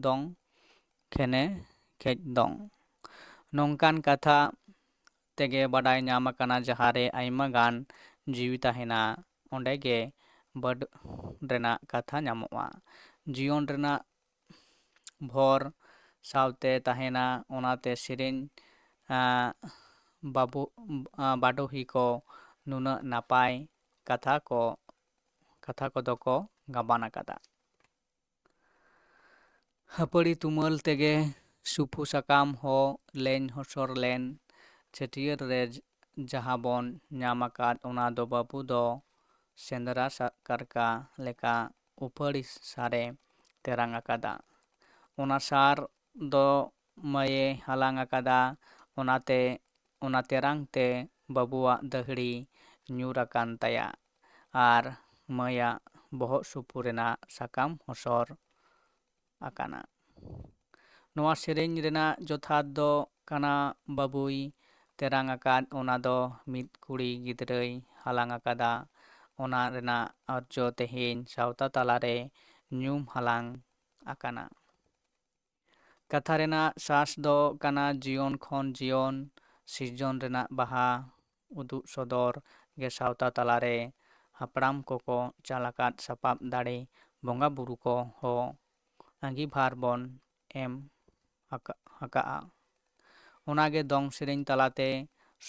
ᱫᱚᱝ ᱠᱷᱮᱱᱮ ᱠᱷᱮᱡ ᱫᱚᱝ᱾ ᱱᱚᱝᱠᱟᱱ ᱠᱟᱛᱷᱟ ᱛᱮᱜᱮ ᱵᱟᱰᱟᱭ ᱧᱟᱢ ᱟᱠᱟᱱᱟ, ᱡᱟᱦᱟᱸ ᱨᱮ ᱟᱭᱢᱟ ᱜᱟᱱ ᱡᱤᱣᱤ ᱛᱟᱦᱮᱱᱟ, ᱚᱸᱰᱮ ᱜᱮ ᱵᱟᱹᱰ ᱨᱮᱱᱟᱜ ᱠᱟᱛᱷᱟ ᱧᱟᱢᱚᱜᱼᱟ᱾ ᱡᱤᱭᱚᱱ ᱨᱮᱱᱟᱜ ᱵᱷᱚᱨ ᱥᱟᱶᱛᱮ ᱛᱟᱦᱮᱱᱟ, ᱚᱱᱟᱛᱮ ᱥᱮᱨᱮᱧ, ᱟᱸ, ᱵᱟᱵᱩ-, ᱟᱸ, ᱵᱟᱰᱚᱦᱤ ᱠᱚ ᱱᱩᱱᱟᱹᱜ ᱱᱟᱯᱟᱭ ᱠᱟᱛᱷᱟ ᱠᱚ, ᱠᱟᱛᱷᱟ ᱠᱚᱫᱚ ᱠᱚ ᱜᱟᱵᱟᱱ ᱟᱠᱟᱫᱟ᱾ ᱦᱟᱹᱯᱟᱹᱲᱤ ᱛᱩᱢᱟᱹᱞ ᱛᱮᱜᱮ ᱥᱩᱯᱷᱩ ᱥᱟᱠᱟᱢ ᱦᱚᱸ ᱞᱮᱧ ᱦᱚᱥᱚᱨ ᱞᱮᱱ ᱪᱷᱟᱹᱴᱭᱟᱹᱨ ᱨᱮ ᱡᱟᱦᱟᱸ ᱵᱚᱱ ᱧᱟᱢ ᱟᱠᱟᱫ, ᱚᱱᱟ ᱫᱚ ᱵᱟᱹᱵᱩ ᱫᱚ ᱥᱮᱸᱫᱽᱨᱟ ᱥᱟ-, ᱠᱟᱨᱠᱟ ᱞᱮᱠᱟ ᱩᱯᱷᱟᱹᱲᱤ ᱥᱟᱨᱮ ᱛᱮᱨᱟᱝ ᱟᱠᱟᱫᱟ᱾ ᱚᱱᱟ ᱥᱟᱨ ᱫᱚ ᱢᱟᱹᱭᱮ ᱦᱟᱞᱟᱝ ᱟᱠᱟᱫᱟ, ᱚᱱᱟᱛᱮ, ᱚᱱᱟ ᱛᱮᱨᱟᱝ ᱛᱮ ᱵᱟᱹᱵᱩᱣᱟᱜ ᱫᱟᱹᱦᱲᱤ ᱧᱩᱨ ᱟᱠᱟᱱ ᱛᱟᱭᱟ ᱟᱨ ᱢᱟᱹᱭᱟᱜ ᱵᱚᱦᱚᱜ ᱥᱩᱯᱩ ᱨᱮᱱᱟᱜ ᱥᱟᱠᱟᱢ ᱦᱚᱥᱚᱨ ᱟᱠᱟᱱᱟ᱾ ᱱᱚᱣᱟ ᱥᱮᱨᱮᱧ ᱨᱮᱱᱟᱜ ᱡᱚᱛᱷᱟᱛ ᱫᱚ ᱠᱟᱱᱟ, ᱵᱟᱹᱵᱩᱭ ᱛᱮᱨᱟᱝ ᱟᱠᱟᱫ, ᱚᱱᱟ ᱫᱚ ᱢᱤᱫ ᱠᱩᱲᱤ ᱜᱤᱫᱽᱨᱟᱹᱭ ᱦᱟᱞᱟᱝ ᱟᱠᱟᱫᱟ᱾ ᱚᱱᱟ ᱨᱮᱱᱟᱜ ᱚᱨᱡᱚ ᱛᱮᱦᱮᱧ ᱥᱟᱶᱛᱟ ᱛᱟᱞᱟᱨᱮ ᱧᱩᱢ ᱦᱟᱞᱟᱝ ᱟᱠᱟᱱᱟ᱾ ᱠᱟᱛᱷᱟ ᱨᱮᱱᱟᱜ ᱥᱟᱥ ᱫᱚ ᱠᱟᱱᱟ, ᱡᱤᱭᱚᱱ ᱠᱷᱚᱱ ᱡᱤᱭᱚᱱ ᱥᱤᱨᱡᱚᱱ ᱨᱮᱱᱟᱜ ᱵᱟᱦᱟ ᱩᱫᱩᱜ ᱥᱚᱫᱚᱨ ᱜᱮ ᱥᱟᱶᱛᱟ ᱛᱟᱞᱟᱨᱮ ᱦᱟᱯᱲᱟᱢ ᱠᱚᱠᱚ ᱪᱟᱞ ᱟᱠᱟᱫ ᱥᱟᱯᱟᱵ ᱫᱟᱲᱮ ᱵᱚᱸᱜᱟ ᱵᱩᱨᱩ ᱠᱚ ᱦᱚᱸ ᱟᱸᱜᱤᱵᱷᱟᱨ ᱵᱚᱱ ᱮᱢ ᱟᱠᱟ-, ᱟᱠᱟᱜᱼᱟ᱾ ᱚᱱᱟᱜᱮ ᱫᱚᱝ ᱥᱮᱨᱮᱧ ᱛᱟᱞᱟᱛᱮ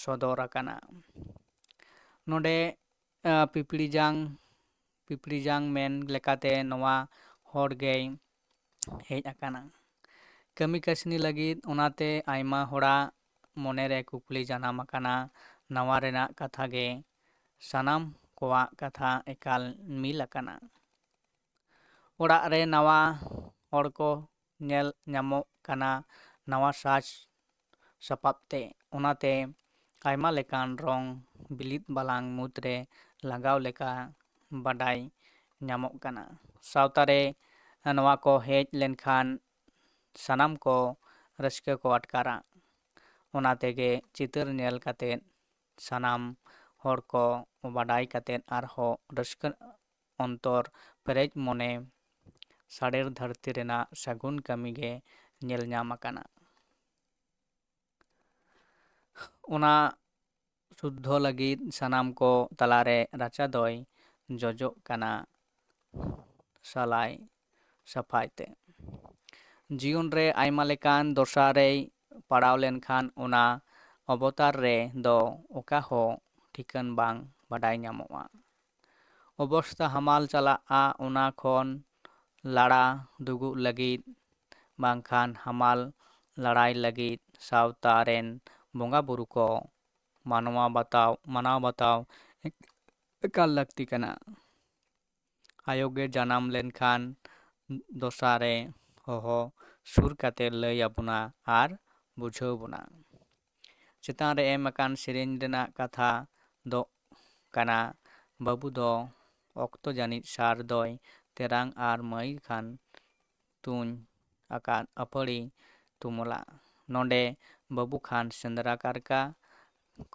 ᱥᱚᱫᱚᱨ ᱟᱠᱟᱱᱟ᱾ ᱱᱚᱰᱮ, ᱟ, ᱯᱤᱯᱤᱲᱤ ᱡᱟᱝ, ᱯᱤᱯᱤᱲᱤ ᱡᱟᱝ ᱢᱮᱱ ᱞᱮᱠᱟᱛᱮ ᱱᱚᱣᱟ ᱦᱚᱲ ᱜᱮᱭ ᱦᱮᱡ ᱟᱠᱟᱱᱟ ᱠᱟᱹᱢᱤ ᱠᱟᱹᱥᱱᱤ ᱞᱟᱹᱜᱤᱫ᱾ ᱚᱱᱟᱛᱮ ᱟᱭᱢᱟ ᱦᱚᱲᱟᱜ ᱢᱚᱱᱮᱨᱮ ᱠᱩᱠᱞᱤ ᱡᱟᱱᱟᱢ ᱟᱠᱟᱱᱟ, ᱱᱟᱣᱟ ᱨᱮᱱᱟᱜ ᱠᱟᱛᱷᱟ ᱜᱮ ᱥᱟᱱᱟᱢ ᱠᱚᱣᱟᱜ ᱠᱟᱛᱷᱟ ᱮᱠᱟᱞ ᱢᱤᱞ ᱟᱠᱟᱱᱟ᱾ ᱚᱲᱟᱜ ᱨᱮ ᱱᱟᱣᱟ ᱦᱚᱲ ᱠᱚ ᱧᱮᱞ ᱧᱟᱢᱚᱜ ᱠᱟᱱᱟ ᱱᱟᱣᱟ ᱥᱟᱡᱽ ᱥᱟᱯᱟᱵ ᱛᱮ, ᱚᱱᱟᱛᱮ ᱟᱭᱢᱟ ᱞᱮᱠᱟᱱ ᱨᱚᱝ ᱵᱤᱞᱤᱫ ᱵᱟᱞᱟᱝ ᱢᱩᱫᱽᱨᱮ ᱞᱟᱜᱟᱣ ᱞᱮᱠᱟ ᱵᱟᱰᱟᱭ ᱧᱟᱢᱚᱜ ᱠᱟᱱᱟ᱾ ᱥᱟᱶᱛᱟ ᱨᱮ ᱱᱚᱣᱟ ᱠᱚ ᱦᱮᱡ ᱞᱮᱱᱠᱷᱟᱱ ᱥᱟᱱᱟᱢ ᱠᱚ ᱨᱟᱹᱥᱠᱟᱹ ᱠᱚ ᱟᱴᱠᱟᱨᱟ᱾ ᱚᱱᱟ ᱛᱮᱜᱮ ᱪᱤᱛᱟᱹᱨ ᱧᱮᱞ ᱠᱟᱛᱮᱫ ᱥᱟᱱᱟᱢ ᱦᱚᱲ ᱠᱚ ᱵᱟᱰᱟᱭ ᱠᱟᱛᱮᱫ ᱟᱨᱦᱚᱸ ᱨᱟᱹᱥᱠᱟᱹ ᱚᱱᱛᱚᱨ ᱯᱮᱨᱮᱡ ᱢᱚᱱᱮ ᱥᱟᱲᱮᱨ ᱫᱷᱟᱹᱨᱛᱤ ᱨᱮᱱᱟᱜ ᱥᱟᱹᱜᱩᱱ ᱠᱟᱹᱢᱤ ᱜᱮ ᱧᱮᱞ ᱧᱟᱢ ᱟᱠᱟᱱᱟ᱾ ᱚᱱᱟ ᱥᱩᱫᱽᱫᱷᱚ ᱞᱟᱹᱜᱤᱫ ᱥᱟᱱᱟᱢ ᱠᱚ ᱛᱟᱞᱟᱨᱮ ᱨᱟᱪᱟ ᱫᱚᱭ ᱡᱚᱡᱚᱜ ᱠᱟᱱᱟ ᱥᱟᱞᱟᱭ ᱥᱟᱯᱷᱟᱭ ᱛᱮ᱾ ᱡᱤᱭᱚᱱ ᱨᱮ ᱟᱭᱢᱟ ᱞᱮᱠᱟᱱ ᱫᱚᱥᱟ ᱨᱮᱭ ᱯᱟᱲᱟᱣ ᱞᱮᱱᱠᱷᱟᱱ ᱚᱱᱟ ᱚᱵᱚᱛᱟᱨ ᱨᱮ ᱫᱚ ᱚᱠᱟ ᱦᱚᱸ ᱴᱷᱤᱠᱟᱹᱱ ᱵᱟᱝ ᱵᱟᱰᱟᱭ ᱧᱟᱢᱚᱜᱼᱟ᱾ ᱚᱵᱚᱥᱛᱟ ᱦᱟᱢᱟᱞ ᱪᱟᱞᱟᱜᱼᱟ, ᱚᱱᱟ ᱠᱷᱚᱱ ᱞᱟᱲᱟ ᱫᱩᱜᱩᱜ ᱞᱟᱹᱜᱤᱫ ᱵᱟᱝᱠᱷᱟᱱ ᱦᱟᱢᱟᱞ ᱞᱟᱲᱟᱭ ᱞᱟᱹᱜᱤᱫ ᱥᱟᱶᱛᱟ ᱨᱮᱱ ᱵᱚᱸᱜᱟ ᱵᱩᱨᱩ ᱠᱚ ᱢᱟᱱᱣᱟ ᱵᱟᱛᱟᱣ, ᱢᱟᱱᱟᱣ ᱵᱟᱛᱟᱣ ᱮᱠᱟᱞ ᱞᱟᱹᱠᱛᱤ ᱠᱟᱱᱟ᱾ ᱟᱭᱳ ᱜᱮ ᱡᱟᱱᱟᱢ ᱞᱮᱱᱠᱷᱟᱱ ᱫᱚᱥᱟᱨᱮ ᱦᱚᱦᱚ ᱥᱩᱨ ᱠᱟᱛᱮ ᱞᱟᱹᱭ ᱟᱵᱚᱱᱟ ᱟᱨ ᱵᱩᱡᱷᱟᱹᱣ ᱵᱚᱱᱟ᱾ ᱪᱮᱛᱟᱱ ᱨᱮ ᱮᱢ ᱟᱠᱟᱱ ᱥᱮᱨᱮᱧ ᱨᱮᱱᱟᱜ ᱠᱟᱛᱷᱟ ᱫᱚ ᱠᱟᱱᱟ, ᱵᱟᱹᱵᱩ ᱫᱚ ᱚᱠᱛᱚ ᱡᱟᱹᱱᱤᱡ ᱥᱟᱨ ᱫᱚᱭ ᱛᱮᱨᱟᱝ ᱟᱨ ᱢᱟᱹᱭ ᱠᱷᱟᱱ ᱛᱩᱧ ᱟᱠᱟᱫ ᱟᱹᱯᱟᱹᱲᱤ ᱛᱩᱢᱟᱹᱞᱟ᱾ ᱱᱚᱰᱮ ᱵᱟᱹᱵᱩ ᱠᱷᱟᱱ ᱥᱮᱸᱫᱽᱨᱟ ᱠᱟᱨᱠᱟ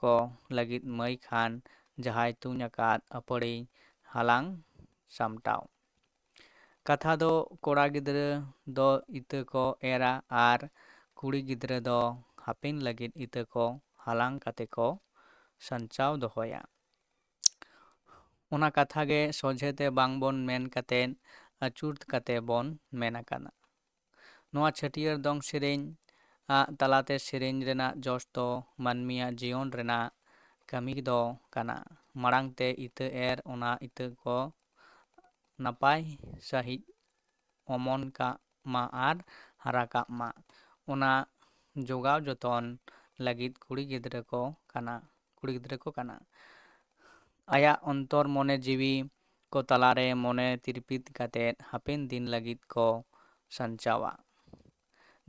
ᱠᱚ ᱞᱟᱹᱜᱤᱫ ᱢᱟᱹᱭ ᱠᱷᱟᱱ ᱡᱟᱦᱟᱸᱭ ᱛᱩᱧ ᱟᱠᱟᱫ ᱟᱹᱯᱟᱹᱲᱤ ᱦᱟᱞᱟᱝ ᱥᱟᱢᱴᱟᱣ᱾ ᱠᱟᱛᱷᱟ ᱫᱚ ᱠᱚᱲᱟ ᱜᱤᱫᱽᱨᱟᱹ ᱫᱚ ᱤᱛᱟᱹ ᱠᱚ ᱮᱨᱟ ᱟᱨ ᱠᱩᱲᱤ ᱜᱤᱫᱽᱨᱟᱹ ᱫᱚ ᱦᱟᱯᱮᱱ ᱞᱟᱹᱜᱤᱫ ᱤᱛᱟᱹ ᱠᱚ ᱦᱟᱞᱟᱝ ᱠᱟᱛᱮ ᱠᱚ ᱥᱟᱧᱪᱟᱣ ᱫᱚᱦᱚᱭᱟ᱾ ᱚᱱᱟ ᱠᱟᱛᱷᱟ ᱜᱮ ᱥᱚᱡᱷᱮ ᱛᱮ ᱵᱟᱝ ᱵᱚᱱ ᱢᱮᱱ ᱠᱟᱛᱮ ᱟᱹᱪᱩᱨ ᱠᱟᱛᱮ ᱵᱚᱱ ᱢᱮᱱ ᱟᱠᱟᱫᱟ᱾ ᱱᱚᱣᱟ ᱪᱷᱟᱹᱴᱭᱟᱹᱨ ᱫᱚᱝ ᱥᱮᱨᱮᱧ ᱟᱜ ᱛᱟᱞᱟᱛᱮ ᱥᱮᱨᱮᱧ ᱨᱮᱱᱟᱜ ᱡᱚᱥ ᱫᱚ ᱢᱟᱹᱱᱢᱤᱭᱟᱜ ᱡᱤᱭᱚᱱ ᱨᱮᱱᱟᱜ ᱠᱟᱹᱢᱤ ᱫᱚ ᱠᱟᱱᱟ᱾ ᱢᱟᱲᱟᱝ ᱛᱮ ᱤᱛᱟᱹ ᱮᱨ, ᱚᱱᱟ ᱤᱛᱟᱹ ᱠᱚ ᱱᱟᱯᱟᱭ ᱥᱟᱺᱦᱤᱡ ᱚᱢᱚᱱ ᱠᱟᱜ ᱢᱟ ᱟᱨ ᱦᱟᱨᱟ ᱠᱟᱜ ᱢᱟ, ᱚᱱᱟ ᱡᱚᱜᱟᱣ ᱡᱚᱛᱚᱱ ᱞᱟᱹᱜᱤᱫ ᱠᱩᱲᱤ ᱜᱤᱫᱽᱨᱟᱹ ᱠᱚ ᱠᱟᱱᱟ᱾ ᱠᱩᱲᱤ ᱜᱤᱫᱽᱨᱟᱹ ᱠᱚ ᱠᱟᱱᱟ᱾ ᱟᱭᱟᱜ ᱚᱱᱛᱚᱨ ᱢᱚᱱᱮ ᱡᱤᱣᱤ ᱠᱚ ᱛᱟᱞᱟᱨᱮ ᱢᱚᱱᱮ ᱛᱤᱨᱯᱤᱛ ᱠᱟᱛᱮ ᱦᱟᱯᱮᱱ ᱫᱤᱱ ᱞᱟᱹᱜᱤᱫ ᱠᱚ ᱥᱟᱧᱪᱟᱣᱟ᱾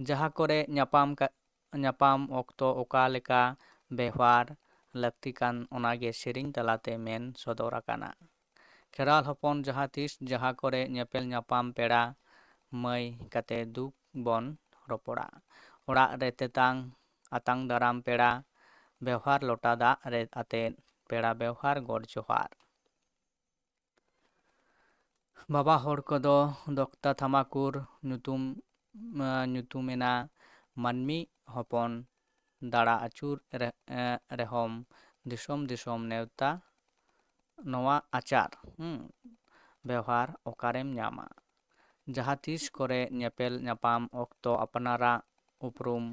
ᱡᱟᱦᱟᱸ ᱠᱚᱨᱮ ᱧᱟᱯᱟᱢ ᱠᱟ-, ᱧᱟᱯᱟᱢ ᱚᱠᱛᱚ ᱚᱠᱟ ᱞᱮᱠᱟ ᱵᱮᱣᱦᱟᱨ ᱞᱟᱹᱠᱛᱤ ᱠᱟᱱ, ᱚᱱᱟᱜᱮ ᱥᱮᱨᱮᱧ ᱛᱟᱞᱟᱛᱮ ᱢᱮᱱ ᱥᱚᱫᱚᱨ ᱟᱠᱟᱱᱟ᱾ ᱠᱷᱮᱨᱣᱟᱞ ᱦᱚᱯᱚᱱ ᱡᱟᱦᱟᱸ ᱛᱤᱥ ᱡᱟᱦᱟᱸ ᱠᱚᱨᱮ ᱧᱮᱯᱮᱞ ᱧᱟᱯᱟᱢ ᱯᱮᱲᱟ ᱢᱟᱹᱭ ᱠᱟᱛᱮ ᱫᱩᱠ ᱵᱚᱱ ᱨᱚᱯᱚᱲᱟ᱾ ᱚᱲᱟᱜ ᱨᱮ ᱛᱮᱛᱟᱝ ᱟᱛᱟᱝ ᱫᱟᱨᱟᱢ ᱯᱮᱲᱟ ᱵᱮᱣᱦᱟᱨ ᱞᱚᱴᱟ ᱫᱟᱜ ᱨᱮ ᱟᱛᱮᱫ ᱯᱮᱲᱟ ᱵᱮᱣᱦᱟᱨ ᱜᱚᱰ ᱡᱚᱦᱟᱨ᱾ ᱵᱟᱵᱟ ᱦᱚᱲ ᱠᱚᱫᱚ ᱫᱚᱠᱛᱟ ᱛᱷᱟᱢᱟᱠᱩᱨ ᱧᱩᱛᱩᱢ, ᱟᱸ, ᱧᱩᱛᱩᱢᱮᱱᱟ ᱢᱟᱹᱱᱢᱤ ᱦᱚᱯᱚᱱ ᱫᱟᱬᱟ ᱟᱹᱪᱩᱨ ᱨᱮ-, ᱮᱸ, ᱨᱮᱦᱚᱸᱢ ᱫᱤᱥᱚᱢ ᱫᱤᱥᱚᱢ ᱱᱮᱣᱛᱟ ᱱᱚᱣᱟ ᱟᱪᱟᱨ, ᱦᱩᱸ, ᱵᱮᱣᱦᱟᱨ ᱚᱠᱟᱨᱮᱢ ᱧᱟᱢᱟ? ᱡᱟᱦᱟᱸ ᱛᱤᱥ ᱠᱚᱨᱮ ᱧᱮᱯᱮᱞ ᱧᱟᱯᱟᱢ ᱚᱠᱛᱚ ᱟᱯᱱᱟᱨᱟᱜ ᱩᱯᱨᱩᱢ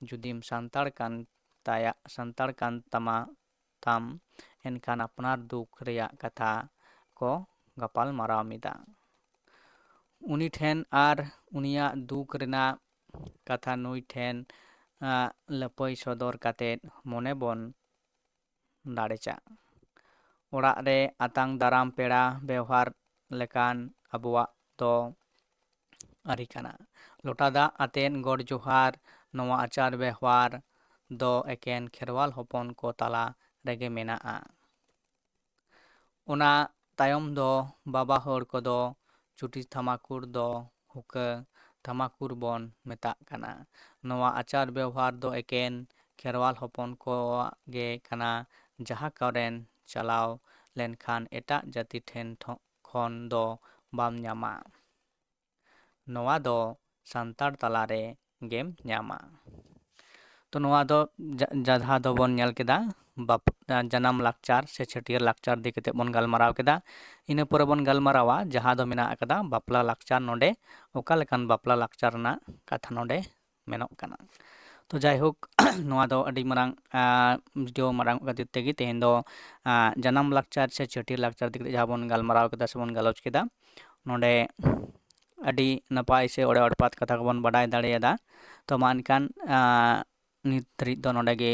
ᱡᱩᱫᱤᱢ ᱥᱟᱱᱛᱟᱲ ᱠᱟᱱ ᱛᱟᱭᱟ, ᱥᱟᱱᱛᱟᱲ ᱠᱟᱱ ᱛᱟᱢᱟ, ᱛᱟᱢ, ᱮᱱᱠᱷᱟᱱ ᱟᱯᱱᱟᱨ ᱫᱩᱠ ᱨᱮᱭᱟᱜ ᱠᱟᱛᱷᱟ ᱠᱚ ᱜᱟᱯᱟᱞ ᱢᱟᱨᱟᱣ ᱢᱤᱫᱟ᱾ ᱩᱱᱤ ᱴᱷᱮᱱ ᱟᱨ ᱩᱱᱤᱭᱟᱜ ᱫᱩᱠ ᱨᱮᱱᱟᱜ ᱠᱟᱛᱷᱟ ᱱᱩᱭ ᱴᱷᱮᱱ, ᱟᱸ, ᱞᱟᱹᱯᱟᱹᱭ ᱥᱚᱫᱚᱨ ᱠᱟᱛᱮ ᱢᱚᱱᱮ ᱵᱚᱱ ᱫᱟᱲᱮᱪᱟᱜ᱾ ᱚᱲᱟᱜ ᱨᱮ ᱟᱛᱟᱝ ᱫᱟᱨᱟᱢ ᱯᱮᱲᱟ ᱵᱮᱣᱦᱟᱨ ᱞᱮᱠᱟᱱ ᱟᱵᱚᱣᱟᱜ ᱫᱚ ᱟᱹᱨᱤ ᱠᱟᱱᱟ᱾ ᱞᱚᱴᱟ ᱫᱟᱜ ᱟᱛᱮᱱ ᱜᱚᱰ ᱡᱚᱦᱟᱨ, ᱱᱚᱣᱟ ᱟᱪᱟᱨ ᱵᱮᱣᱦᱟᱨ ᱫᱚ ᱮᱠᱮᱱ ᱠᱷᱮᱨᱣᱟᱞ ᱦᱚᱯᱚᱱ ᱠᱚ ᱛᱟᱞᱟ ᱨᱮᱜᱮ ᱢᱮᱱᱟᱜᱼᱟ᱾ ᱚᱱᱟ ᱛᱟᱭᱚᱢ ᱫᱚ ᱵᱟᱵᱟ ᱦᱚᱲ ᱠᱚᱫᱚ ᱪᱩᱴᱤ ᱛᱷᱟᱢᱟᱠᱩᱨ ᱫᱚ ᱦᱩᱠᱟᱹ ᱛᱷᱟᱢᱟᱠᱩᱨ ᱵᱚᱱ ᱢᱮᱛᱟᱜ ᱠᱟᱱᱟ᱾ ᱱᱚᱣᱟ ᱟᱪᱟᱨ ᱵᱮᱣᱦᱟᱨ ᱫᱚ ᱮᱠᱮᱱ ᱠᱷᱮᱨᱣᱟᱞ ᱦᱚᱯᱚᱱ ᱠᱚᱣᱟᱜ ᱜᱮ ᱠᱟᱱᱟ, ᱡᱟᱦᱟᱸ ᱠᱚᱨᱮᱱ ᱪᱟᱞᱟᱣ ᱞᱮᱱᱠᱷᱟᱱ ᱮᱴᱟᱜ ᱡᱟᱹᱛᱤ ᱴᱷᱮᱱ ᱴᱷᱚ-, ᱠᱷᱚᱱ ᱫᱚ ᱵᱟᱢ ᱧᱟᱢᱟ᱾ ᱱᱚᱣᱟ ᱫᱚ ᱥᱟᱱᱛᱟᱲ ᱛᱟᱞᱟᱨᱮ ᱜᱮᱢ ᱧᱟᱢᱟ᱾ ᱛᱚ ᱱᱚᱣᱟ ᱫᱚ ᱡᱟ-, ᱡᱟᱦᱟᱸ ᱫᱚᱵᱚᱱ ᱧᱮᱞ ᱠᱮᱫᱟ ᱵᱟᱯ-, ᱡᱟᱱᱟᱢ ᱞᱟᱠᱪᱟᱨ ᱥᱮ ᱪᱷᱟᱹᱴᱭᱟᱹᱨ ᱞᱟᱠᱪᱟᱨ ᱤᱫᱤ ᱠᱟᱛᱮ ᱵᱚᱱ ᱜᱟᱞᱢᱟᱨᱟᱣ ᱠᱮᱫᱟ᱾ ᱤᱱᱟᱹ ᱯᱚᱨᱮ ᱵᱚᱱ ᱜᱟᱞᱢᱟᱨᱟᱣᱟ ᱡᱟᱦᱟᱸ ᱫᱚ ᱢᱮᱱᱟᱜ ᱟᱠᱟᱫᱟ ᱵᱟᱯᱞᱟ ᱞᱟᱠᱪᱟᱨ᱾ ᱱᱚᱰᱮ ᱚᱠᱟ ᱞᱮᱠᱟᱱ ᱵᱟᱯᱞᱟ ᱞᱟᱠᱪᱟᱨ ᱨᱮᱱᱟᱜ ᱠᱟᱛᱷᱟ ᱱᱚᱰᱮ ᱢᱮᱱᱚᱜ ᱠᱟᱱᱟ᱾ ᱛᱚ ᱡᱟᱭᱦᱳᱠ, ᱱᱚᱣᱟ ᱫᱚ ᱟᱹᱰᱤ ᱢᱟᱨᱟᱝ, ᱟᱸ, ᱵᱷᱤᱰᱤᱭᱳ ᱢᱟᱨᱟᱝ ᱠᱷᱟᱹᱛᱤᱨ ᱛᱮᱜᱮ ᱛᱮᱦᱮᱧ ᱫᱚ, ᱟᱸ, ᱡᱟᱱᱟᱢ ᱞᱟᱠᱪᱟᱨ ᱥᱮ ᱪᱷᱟᱹᱴᱭᱟᱹᱨ ᱞᱟᱠᱪᱟᱨ ᱤᱫᱤ ᱠᱟᱛᱮ ᱡᱟᱦᱟᱸ ᱵᱚᱱ ᱜᱟᱞᱢᱟᱨᱟᱣ ᱠᱮᱫᱟ ᱥᱮ ᱵᱚᱱ ᱜᱟᱞᱚᱪ ᱠᱮᱫᱟ, ᱱᱚᱰᱮ ᱟᱹᱰᱤ ᱱᱟᱯᱟᱭ ᱥᱮ ᱚᱲᱮ ᱚᱲᱯᱟᱛ ᱠᱟᱛᱷᱟ ᱠᱚᱵᱚᱱ ᱵᱟᱰᱟᱭ ᱫᱟᱲᱮᱭᱟᱫᱟ᱾ ᱛᱚ ᱢᱟ ᱮᱱᱠᱷᱟᱱ, ᱟᱸ, ᱱᱤᱛ ᱫᱷᱟᱹᱨᱤᱡ ᱫᱚ ᱱᱚᱰᱮ ᱜᱮ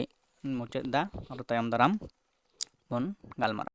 ᱢᱩᱪᱟᱹᱫ ᱮᱫᱟ, ᱟᱨᱚ ᱛᱟᱭᱚᱢ ᱫᱟᱨᱟᱢ ᱵᱚᱱ ᱜᱟᱞᱢᱟᱨᱟᱣᱟ᱾